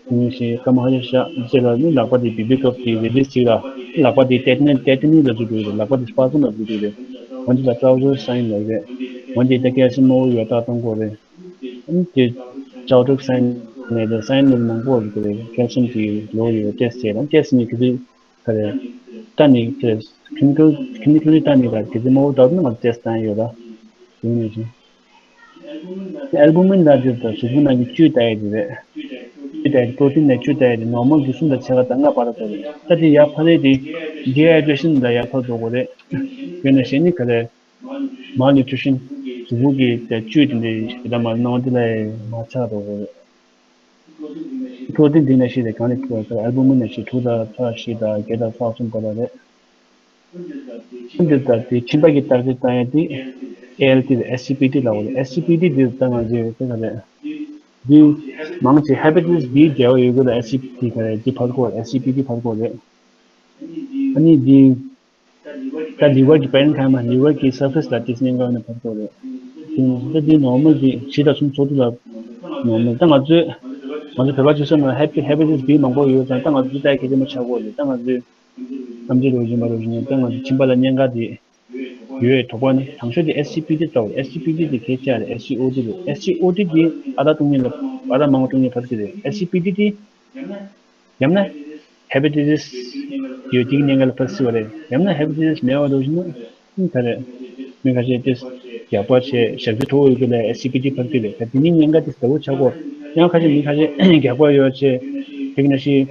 དེ་ནས་ཤེས་སྐར་མ་ཁ་ཤས་བཞག་རྗེས་ལ་ནི་ལག་པ་དེ་བེ་བི་ཀབ་དེ་རི་ལིས་བྱེད་ལ། ལག་པ་དེ་ཏེ་ཊི་ནི་ཏེ་ཊི་ནི་ལ་འཇུག་འགྲོ་གི་རེད། ལག་པ་དེ་སི་པ་ཛམ་ལ་འཇུག་འགྲོ་གི་རེད། འོན་ཏེ་ལ་ཀྲའོ་ཛར་སའིན་ལབ་རེད། འོན་ཏེ་ད་ཀལ་སི་ཡམ་མང་པོ་ཡོད་རྟགས་གཏོང་དགོས་རེད། ཨ་ནི་དེ་ཅའོ་ཊེག་སི་སའིན་ནས་དེ་སའིན་ནས་མང་པོ་ཡོད་རེད། ཀལ་སི་ཡམ་དེ་ལོ་ཡོད་ཊེ་སི་ཊི་བྱས་ལ་ཊེ་སི་ཊི་ནི་ག་དུས་ག་རེ་ལྟ་ནི་དེ་ཁེ་མི་ཀལ་ཁེ་མི་ཀལ་ལྟ་ནི་ལ་དེ་ཚོ་མང་པོ་འདྲ་བོ་ནི་ང་ཚོ་ཊེ་སི་ཊི་བཏང་ཡོད་ལ། དེ་ནས་ཨལ་བུ་མིན་ལ་དེ་ད་གཟུགས་པོ་ནང་གི་བཅུད་ལྟ་ཡ་དེ་རེད། བཅུད་ལྟ་ཡ་པྲོ་ཊིན་ནས་བཅུད་ལྟ་ཡ་དེ་ནོར་མལ་གྱི་གསུམ་དང་ཕྱེད་ཀ་དང་ལྔ་བར་དུ་རེད། ད་དེ་ཡར་འཕར་ཡ་དེ་ཌི་ཧའི་ཌི་རེ་ཤན་ལ་ཡར་འཕར་འགྲོ་གི་རེད། དཔེར་ན་བཤད་ནི་ག་རེ། མལ་ནིའུ་ཊི་རི་ཤན། གཟུགས་པོ་གི་དེ་བཅུད་དེ་འདྲའི་ཞེ་དྲག་མ་སྣང་བ་དེ་ལ་མར་ཆག་འགྲོ་གི་རེད། པྲོ་ཊིན་དེ་འདྲ་ཞིག་དེ་གང་ནས་ཐོན་པ་ཟེར། ཨལ་བུ་མིན་ནང་བཞིན་དྲུག་དང་ཚེག་བཞི་དང་བརྒྱད་དང་ཚེག་གསུམ་བར་ལ་རེད། འདི་ལྟར་དེ་མཆིན་པ་གི་བརྟག་དཔྱད་བཏང་ཡ་དེ་ཨེ་ཨེལ་ཊི་དང་ཨེ་སི་པི་ཊི་ལབ་དགོས་རེད། ཨེ་སི་པི་ཊི་འདི་ལྟ་ང་ཚོས་དེ་ག་རེད། འདི་མང་ཆེ་ཧེ་པ་ཊའི་ཊི་སི་བི་འབྲེལ་བ་ཡོད་དགོས་ལ། ཨེ་སི་པི་ཊི་ག་རེད། འདི་ཕར་སྐོར། ཨེ་སི་པི་ཊི་ཕར་སྐོར་རེད། ཨ་ནི་འདི་ད་ལི་ཝར་གྱི་པེ་རེན་ཁ་མ་ལི་ཝར་གྱི་སར་ཕེ་སི་ལ་དེ་ཉེན་ཁ་ཡོད་ན་ཕར་སྐོར་རེད། དེ་ནི་ད་འདི་ནོར་མལ་འདི་བཞི་དང་གསུམ་ཚོགས་འདུ་ལ་ནོར་མལ། ད་ང་ཚོས་ང་ཚོ་བོད་པ་ཆོས་སེམས་ལ་ཧེ་པ་ཊའི་ཊི་སི་བི་མང་པོ་ཡོད་ཙང་ད་ང་ཚོ་འདི་ལྟ་གལ་ཆེན་པོ་ཆགས་ཀྱི་ཡོད་རེད། ད་ང་ཚོས་ཐམས་ཅད་རོ་བཞིན་པ་རོ་བཞིན་ཡོད། ད་ང་ཚོ་མཆིན་པ་ལ་གཉན་ཁ་དེ་ཡོད་དོགས་པ་ནི་དང་ཤོས་དེ་ཨེ་སི་པི་ཊི་ལྟ་བུ། ཨེ་སི་པི་ཊི་དེ་གལ་ཆེ་རེད། ཨེ་སི་ཨོ་ཊི་རེད། ཨེ་སི་ཨོ་ཊི་དེ་ཨ་རག་བཏུང་མཁན་ལ་ཨ་རག་མང་པོ་བཏུང་མཁན་ཕར་གྱི་རེད། ཨེ་སི་པི་ཊི་དེ་ཡང་ན་ཧེ་པ་ཊའི་ཊི་སི་ཡོད་དེ་གཉན་ཁ་ལ་ཕར་སི་བ་རེད། ཡང་ན་ཧེ་པ་ཊའི་ཊི་སི་མེད་པ་འདྲ་ཞིག་ན་ཨིན་ད་རེད། མི་ཁ་ཤས་དེ་རྒྱགས་པ་བྱས་ཞག་ཚི་མཐོ་བོ་ཡོད་དུས་ལ་ཨེ་སི་པི་ཊི་ཕར་གྱི་རེད། ད་དེ་ནི་གཉན་ཁ་དེ་ལྟ་བུ་ཆགས་གོ། ཡང་ཁ་ཤས་མི་ཁ་ཤས་རྒྱགས་པ་ཡོད་བྱས་དེ་ག་ནང་བཞིན་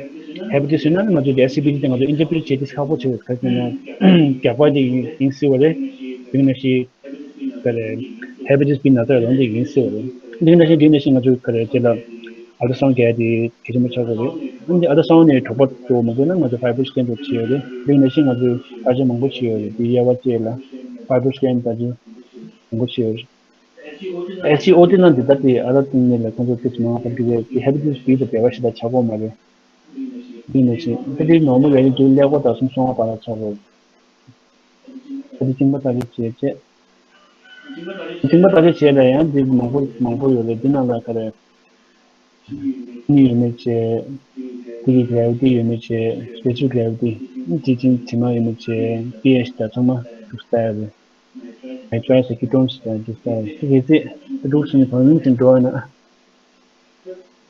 ཧེ་པ་ཊའི་ཊི་སི་ཡོད་ན་ནི་ང་ཚོས་དེ་ཨེ་སི་པི་ཊི་དེ་ང་ཚོ་ཨིན་ཊར་པི་རི་ཊི་བྱེད་ཤེས་ཁག་པོ་བྱེད་ཡོད། ག་ཅི་ན་རྒྱགས་པ་དེ་ཡིན་སྲིད་པ་རེད། དེ་ག་ནང་བཞིན་ག་རེ་ཧེ་པ་ཊའི་ཊི་སི་བི་ན་ཚ་ཡོད་ལོང་དེ་ཡིན་སྲིད་པ་རེད། དེ་ག་ནང་བཞིན་དེ་ག་ནང་བཞིན་ང་ཚོས་ག་རེ་དེ་ལ་ཨལ་ཊ་སའུན་གལ་དེ་གལ་ཆེན་པོ་ཆགས་ཀྱི་རེད། ཨ་ནི་ཨལ་ཊ་སའུན་ནས་གྲོད་པ་གཙོ་བོ་མ་དགོས་ན་ང་ཚོ་ཕའི་བྷར་སི་ཀེན་དེ་བྱེད་ཡོད་རེད། དེ་ག་ནང་བཞིན་ང་ཚོས་བརྟག་དཔྱད་མང་པོ་བྱེད་ཡོད་རེད། དེ་དབྱེ་བ་བཅས་ལ་ཕའི་བྷར་སི་ཀེན་བརྟག་དཔྱད་མང་པོ་བྱེད་ཡོད་རེད། ཨེ་སི་ཨོ་ཊི་ལ་འདི་ལྟར་དེ་ཨ་རག་བཏུང་མཁན་ལ་ཁོང་ཚོ་ཊིབ་སི་མང་པོ་སྤྲད་ཀྱི་རེད། དེ་ཧེ་པ་ཊའི་ཊི་སི་བི་དང་འབྲེལ་བ་ཞེ་དྲག་ཆགས་ཀྱི་ཡོད་མ་རེད། དེ་ནས་ཅི་ད་དེ་ནོར་མལ་ཡོད་དུས་ཀླད་ཀོར་དང་གསུམ་སོང་བ་བར་ལ་ཆགས་ཀྱི་ཡོད། ད་དེ་གཅིན་པ་བརྟག་དཔྱད་བྱས་རྗེས། གཅིན་པ་བརྟག་དཔྱད་བྱས་ལ་ཡང་དེ་མང་པོ་མང་པོ་ཡོད་རེད། དེ་ནང་ལ་ག་རེ། ནི་ཡོད་མེད་བྱས། དེ་གི་གྷ་རེ་ཝི་ཊི་ཡོད་མེད་བྱས། སི་པེ་སི་ཕིག་གྷ་རེ་ཝི་ཊི། དེ་ཅིན་དྲི་མ་ཡོད་མེད་བྱས། པི་ཨེཆ་དང་ཚང་མ་དུག་ལྟ་ཡ་རེད། ནའི་ཊྲེ་ཊི་དང་ཀི་ཊོན་སི་དང་དུག་ལྟ་ཡ་རེད། དེ་གི་ཚེ་ད་དུག་སུ་ནི་བང་རིམ་ཅིག་འགྲོ་བ་ན།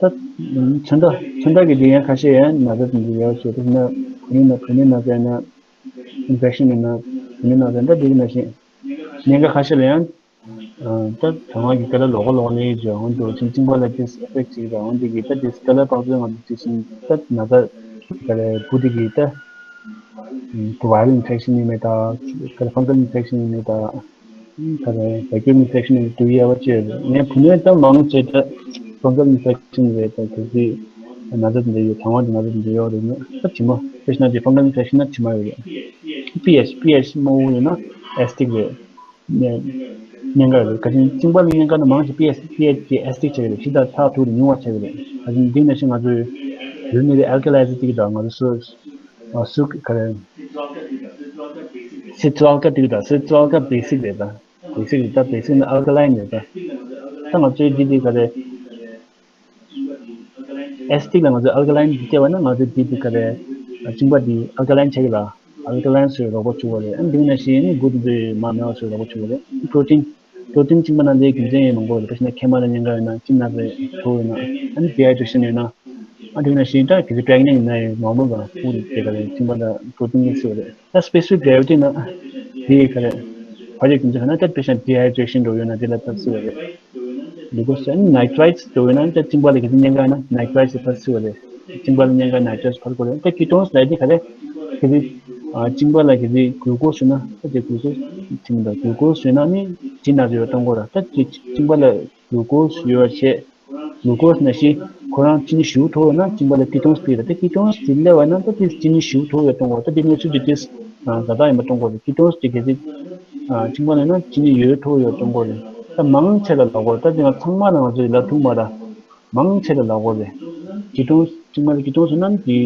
ད་མཚོན་རྟགས་མཚོན་རྟགས་ཀྱི་དེ་ཡང་ཁ་ཤས་ཡང་ན་ཚ་དེ་འདྲ་ཡོད་བྱས། དེ་ན་བུ་ནི་ན་བུ་ནི་ན་ཚ་ཡང་ན་ཨིན་ཕེག་ཤན་ཡིན་ན་བུ་ནི་ན་ཚ་ཡང་ད་དེ་གི་ནང་བཞིན་ཉེན་ཁ་ཁ་ཤས་ལ་ཡང་། ད་དང་བ་གི་ཀ་ལ་ལོག་ལོག་ལས་ཀྱི་འོན་ཏེ་ཅིང་གཅིན་པ་ལ་དེ་ཨེ་ཕེག་བྱེད་ཀྱི་འོན་ཏེ་གི་ད་དེ་ཀ་ལ་པགས་ཚོས་ང་ཚོ་དེ་བཞིན་ད་ན་ཚ་ཀ་ལ་བུ་དེ་གི་ད་བའི་རལ་ཨིན་ཕེག་ཤན་ཡིན་མེད་ད་ཀ་ལ་ཕང་གལ་ཨིན་ཕེག་ཤན་ཡིན་མེད་ད་ཀ་ལ་བེག་ཊི་རི་ཡལ་ཨིན་ཕེག་ཤན་ཡིན་དུ་ཡ་བ་ཅེ་ངས་བུ་ནས་ད་མང་ཆེ་ད་ཕང་གལ་ཨིན་ཕེག་ཤན་རེད། ད་དེ་དེ་ན་ཚ་དེ་འདྲ་ཡོད། དང་བ་དེ་ན་ཚ་དེ་འདྲ་ཡོད་རེད། ན་ད་དྲི་མ་དཔེ་ཤ་ན་དེ་ཕང་གལ་ཨིན་ཕེག་ཤན་ན་དྲི་མ་ཡོད་རེད། པི་ཨེཆ་པི་ཨེཆ་མང་པོ་ཡོད་ན་ཨེ་སི་ཊིག་རེད། གཉན་ཁ་རེད། ག་ཅིན་གཅིན་པ་ལ་གཉན་ཁ་ན་མང་ཆེ་པི་ཨེཆ་པི་ཨེཆ་དེ་ཨེ་སི་ཊིག་ཆགས་ཀྱི་རེད། ཞི་དང་ཚ་དུག་དེ་ཉུང་བ་ཆགས་ཀྱི་རེད། ག་ཅིན་འདི་ནང་བཞིན་ང་ཚོའི་ཡུལ་ནི་རེད། ཨལ་ཀ་ལའི་ཛར་དེ་གི་དང་ང་ཚོ་སུ་སུ་ག་རེ་སི་ཏྲོ་ཨལ་ཀ་དེ་གི་དང་སི་ཏྲོ་ཨལ་ཀ་བེ་སིག་རེད། ད་བེ་སིག་རེད། ད་བེ་སིག་ནི་ཨལ་ཀ་ལའི་ནི་རེད། ད་ད་ང་ཚོའི་འདི་དེ་ག་རེ། ཨེ་སི་ཊིག་ལ་ང་ཚོས་ཨལ་ཀ་ལའིན་འདི་བལྟས་པ་ན་ང་ཚོས་འདི་འདི་ག་རེ་གཅིན་པ་འདི་ཨལ་ཀ་ལའིན་ཆགས་ཀྱི་ར། ཨལ་ཀ་ལའིན་བཟོས་རོགས་པ་བྱུང་བ་རེད། ཨ་ནི་འདི་ནང་བཞིན་ནི་འགུ་འདི་ཚོའི་མ་མེད་པ་བཟོས་རོགས་པ་བྱུང་བ་རེད། པྲོ་ཊིན། པྲོ་ཊིན་གཅིན་པ་ནང་དེའི་རྒྱུ་མཚན་ཡང་མང་པོ་རེད། དཔེར་ན་མཁལ་མ་ལ་གཉན་ཁ་ཡོད་ན་གཅིན་ན་རེ་ཐོ་ཡོད་ན་ཨ་ནི་ཌི་ཧའི་ཌྲེ་ཤན་ཡོད་ན། ཨ་འདི་ནང་བཞིན་ད་གི་ཚེ་པྲེག་ནེན་ཡིན་ན་ཡང་མང་པོ་ག་ཁུག་དེ་ག་རེ་གཅིན་པ་ལ་པྲོ་ཊིན་གཉིས་བཟོས་པ་རེད། ད་སི་པེ་སི་ཕིག་གྷ་རེ་ཝི་ཊི་ན་དེ་ག་རེ་ཕ་རེ་རྒྱུ་མཚན་ག་ན་ད་དཔེར་ན་ཌི་ཧའི་ཌྲེ་ཤན་འགྲོ་ཡོད་ན་དེ་ལ་ད་བཟོས་པ་རེད། གླུ་ཀོ་སི་ནའི་ཊྲེ་ཊི་དེ་ཡོད་ན་ད་གཅིན་པ་ལ་གལ་སྲིད་གཉན་ཁ་ན་ནའི་ཊྲེ་ཊི་ཕར་སི་བ་རེད། གཅིན་པ་ལ་གཉན་ཁ་ནའི་ཊྲེ་ཊི་ཕར་དགོས་རེད། ད་ཀི་ཊོན་སི་ལ་དེ་ག་རེ་གལ་སྲིད་ཨ་གཅིན་པ་ལ་གལ་སྲིད་གླུ་ཀོ་སི་ཡོད་ན་ད་དེ་གླུ་ཀོ་སི་གཅིན་པ་གླུ་ཀོ་སི་ཡོད་ན་ནི་གཅིན་ན་ཡོད་གཏོང་དགོས་ར། ད་དེ་གཅིན་པ་ལ་གླུ་ཀོ་སི་ཡོད་བྱས་གླུ་ཀོ་སི་ནང་བཞིན་ཁོ་རང་གཅིན་ཞུ་ཐོག་ཡོད་ན་གཅིན་པ་ལ་ཀི་ཊོན་སི་དེ་ར། ད་ཀི་ཊོན་སི་དེ་སླེབས་པ་ན་ད་དེ་གཅིན་ཞུ་ཐོག་ཡོད་གཏོང་དགོས། ད་དེ་གནས་ཚུལ་དེ་དེ་ཟ་ད་ཡིན་པ་གཏོང་དགོས་རེད། ཀི་ཊོན་སི་དེ་གལ་སྲིད། ཨ་ཁྱིམ་ཚང་ནང་ན་ཅི་ནས་ཡོད་ཐུབ་ཡོད་སྟོན་གོ་རེད། ད་མང་ཆེ་ལ་ལབ་གོ་རེད། ད་དེ་ང་ཚང་མ་ནང་ང་ཚོ་ལ་ཐུག་མ་ར། མང་ཆེ་ལ་ལབ་གོ་རེད། ཁྱིམ་ཚང་ཁྱིམ་ཚང་ཁྱིམ་ཚང་སོ་ནམ་གྱི་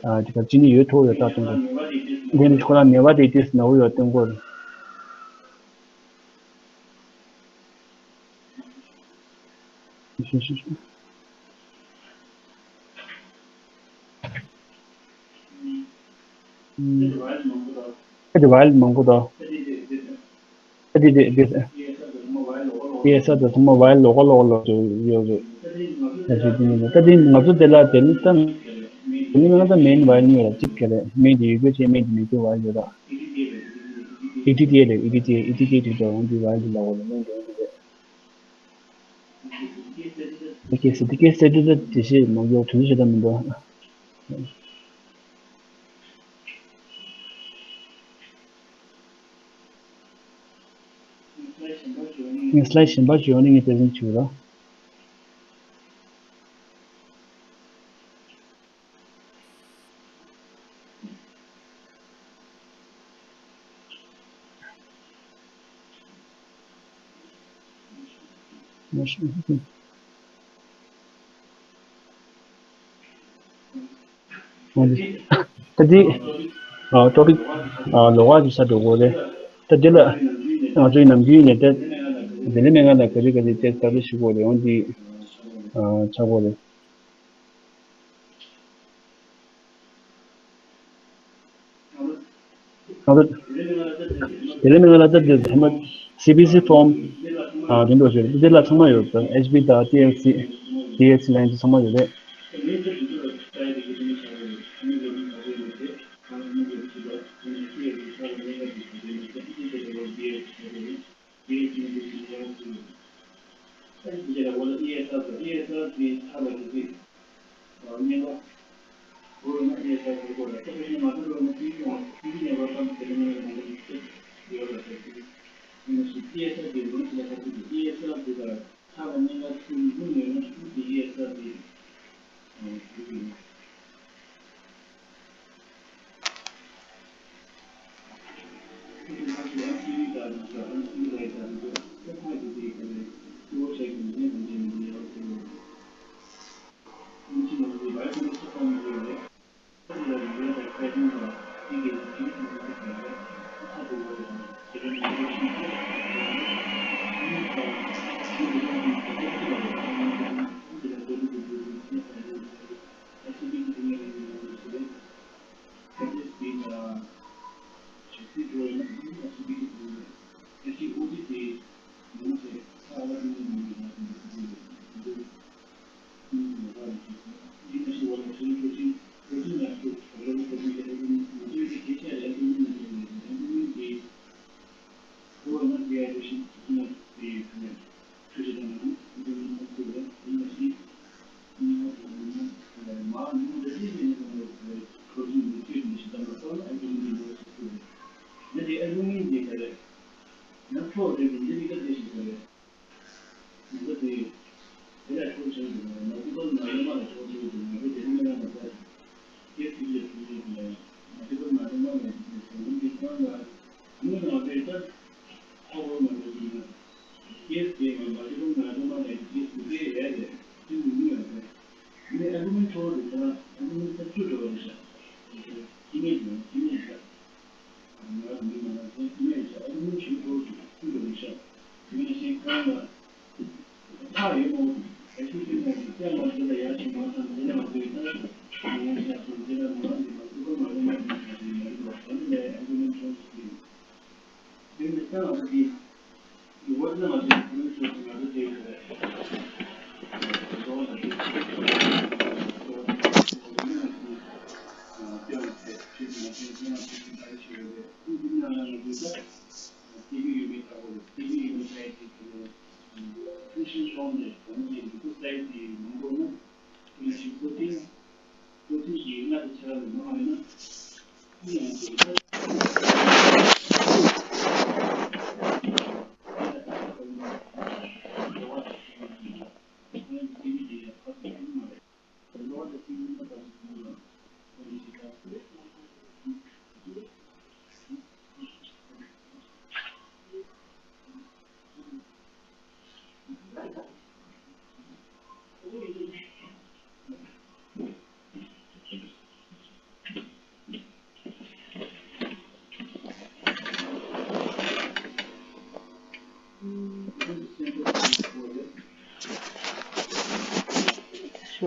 ཨ་དེ་ག་ཅི་ནས་ཡོད་ཐུབ་ཡོད་ད་སྟོན་གོ་རེད། དེ་ནི་ཁོ་རང་ནེ་བ་དེ་དེ་ན་འོ་ཡོད་སྟོན་གོ་རེད། ཨ་དེ་ཝའིལ་མང་པོ་དང་། ཨ་དེ་དེ་དེ་ཨེ་ཨེ་ས་དང་ཚང་མ་ཝའིལ་ལོགས་ཀ་ལོགས་ཀ་ལོགས་ཀ་ཡོད་རེད། ད་དེ་དེ་ནི་ད་དེ་ང་ཚོ་དེ་ལ་དེ་ནི་ད་དེ་ནི་ང་ཚོ་མེན་ཝའིལ་གཉིས་ཡོད་ར། གཅིག་ག་རེད། མེན་དེ་ཡོད་རྒྱུ་བྱས་མེན་དེ་མེད་རྒྱུ་ཝའིལ་ཡོད་ར། ཨི་ཏི་ཏི་ཨེ་རེད། ཨི་ཏི་ཏི་ཨེ་ཨི་ཏི་ཏི་ཨེ་དེ་ད་འོང་དེ་ཝའིལ་དེ་ལོགས་ཀ་ལོགས་ཀ་མེན་དེ་འོང་དེ་རེད། ཨི་ཀེ་སི་ཨི་ཀེ་སི་ཨི་ཀེ་སི་དེ་ཤེས་མ་གི་དུས་ཚོད་ཤེས་ད་མི་འདུག་ངས་སི་ལའེ་ཌི་གཞན་པ་ཞིག་ཡོང་ནས་ངས་པྲེ་ཛེན་བྱེད་རོགས། ད་འདི་ཊོ་པིག་ལོགས་ཀ་ཅིག་ཆགས་འགྲོ་གི་རེད། ད་འདི་ལ་ང་ཚོའི་ནམ་རྒྱུན་ནས་ད་དེ་ལས་མེད་ང་ལ་ག་རེ་ག་རེ་དེ་ལྟ་བུ་ཞིག་དགོས་རེད། འོན་ཏེ་ཆགས་དགོས་རེད། ང་ཚོ་དེ་ལས་མི་ང་ལ་ལྟ་དེ་ཚང་མ་སི་བི་སི་ཕོམ་དེ་འདྲ་ཞིག་དེ་ལ་ཚང་མ་ཡོད། ཨེཆ་བི་དང་ཊི་ཨེལ་སི་ཊི་ཨེཆ་ལན་དེ་ཚང་མ་ཡོད་རེད།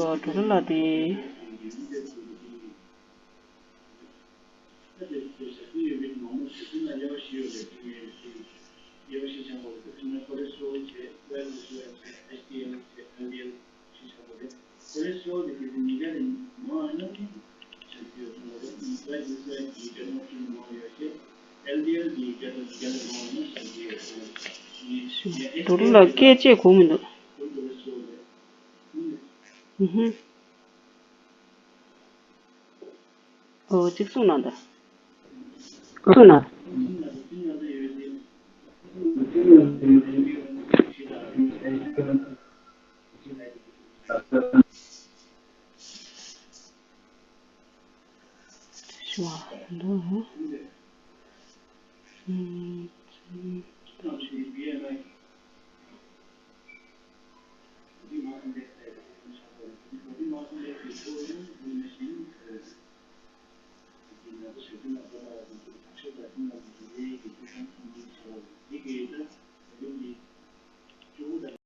འགྲོ་ར་ལ་དེ། འགྲོ་ར་ལ་སྐད་ཆ་གོ་མི་འདུག་ཨུ་ཧུ། ཨོ། གཅིག་གསུངས་གནང་དང་། གསུངས་གནང་། ཞུ་བ་འདུག་ཨུམ།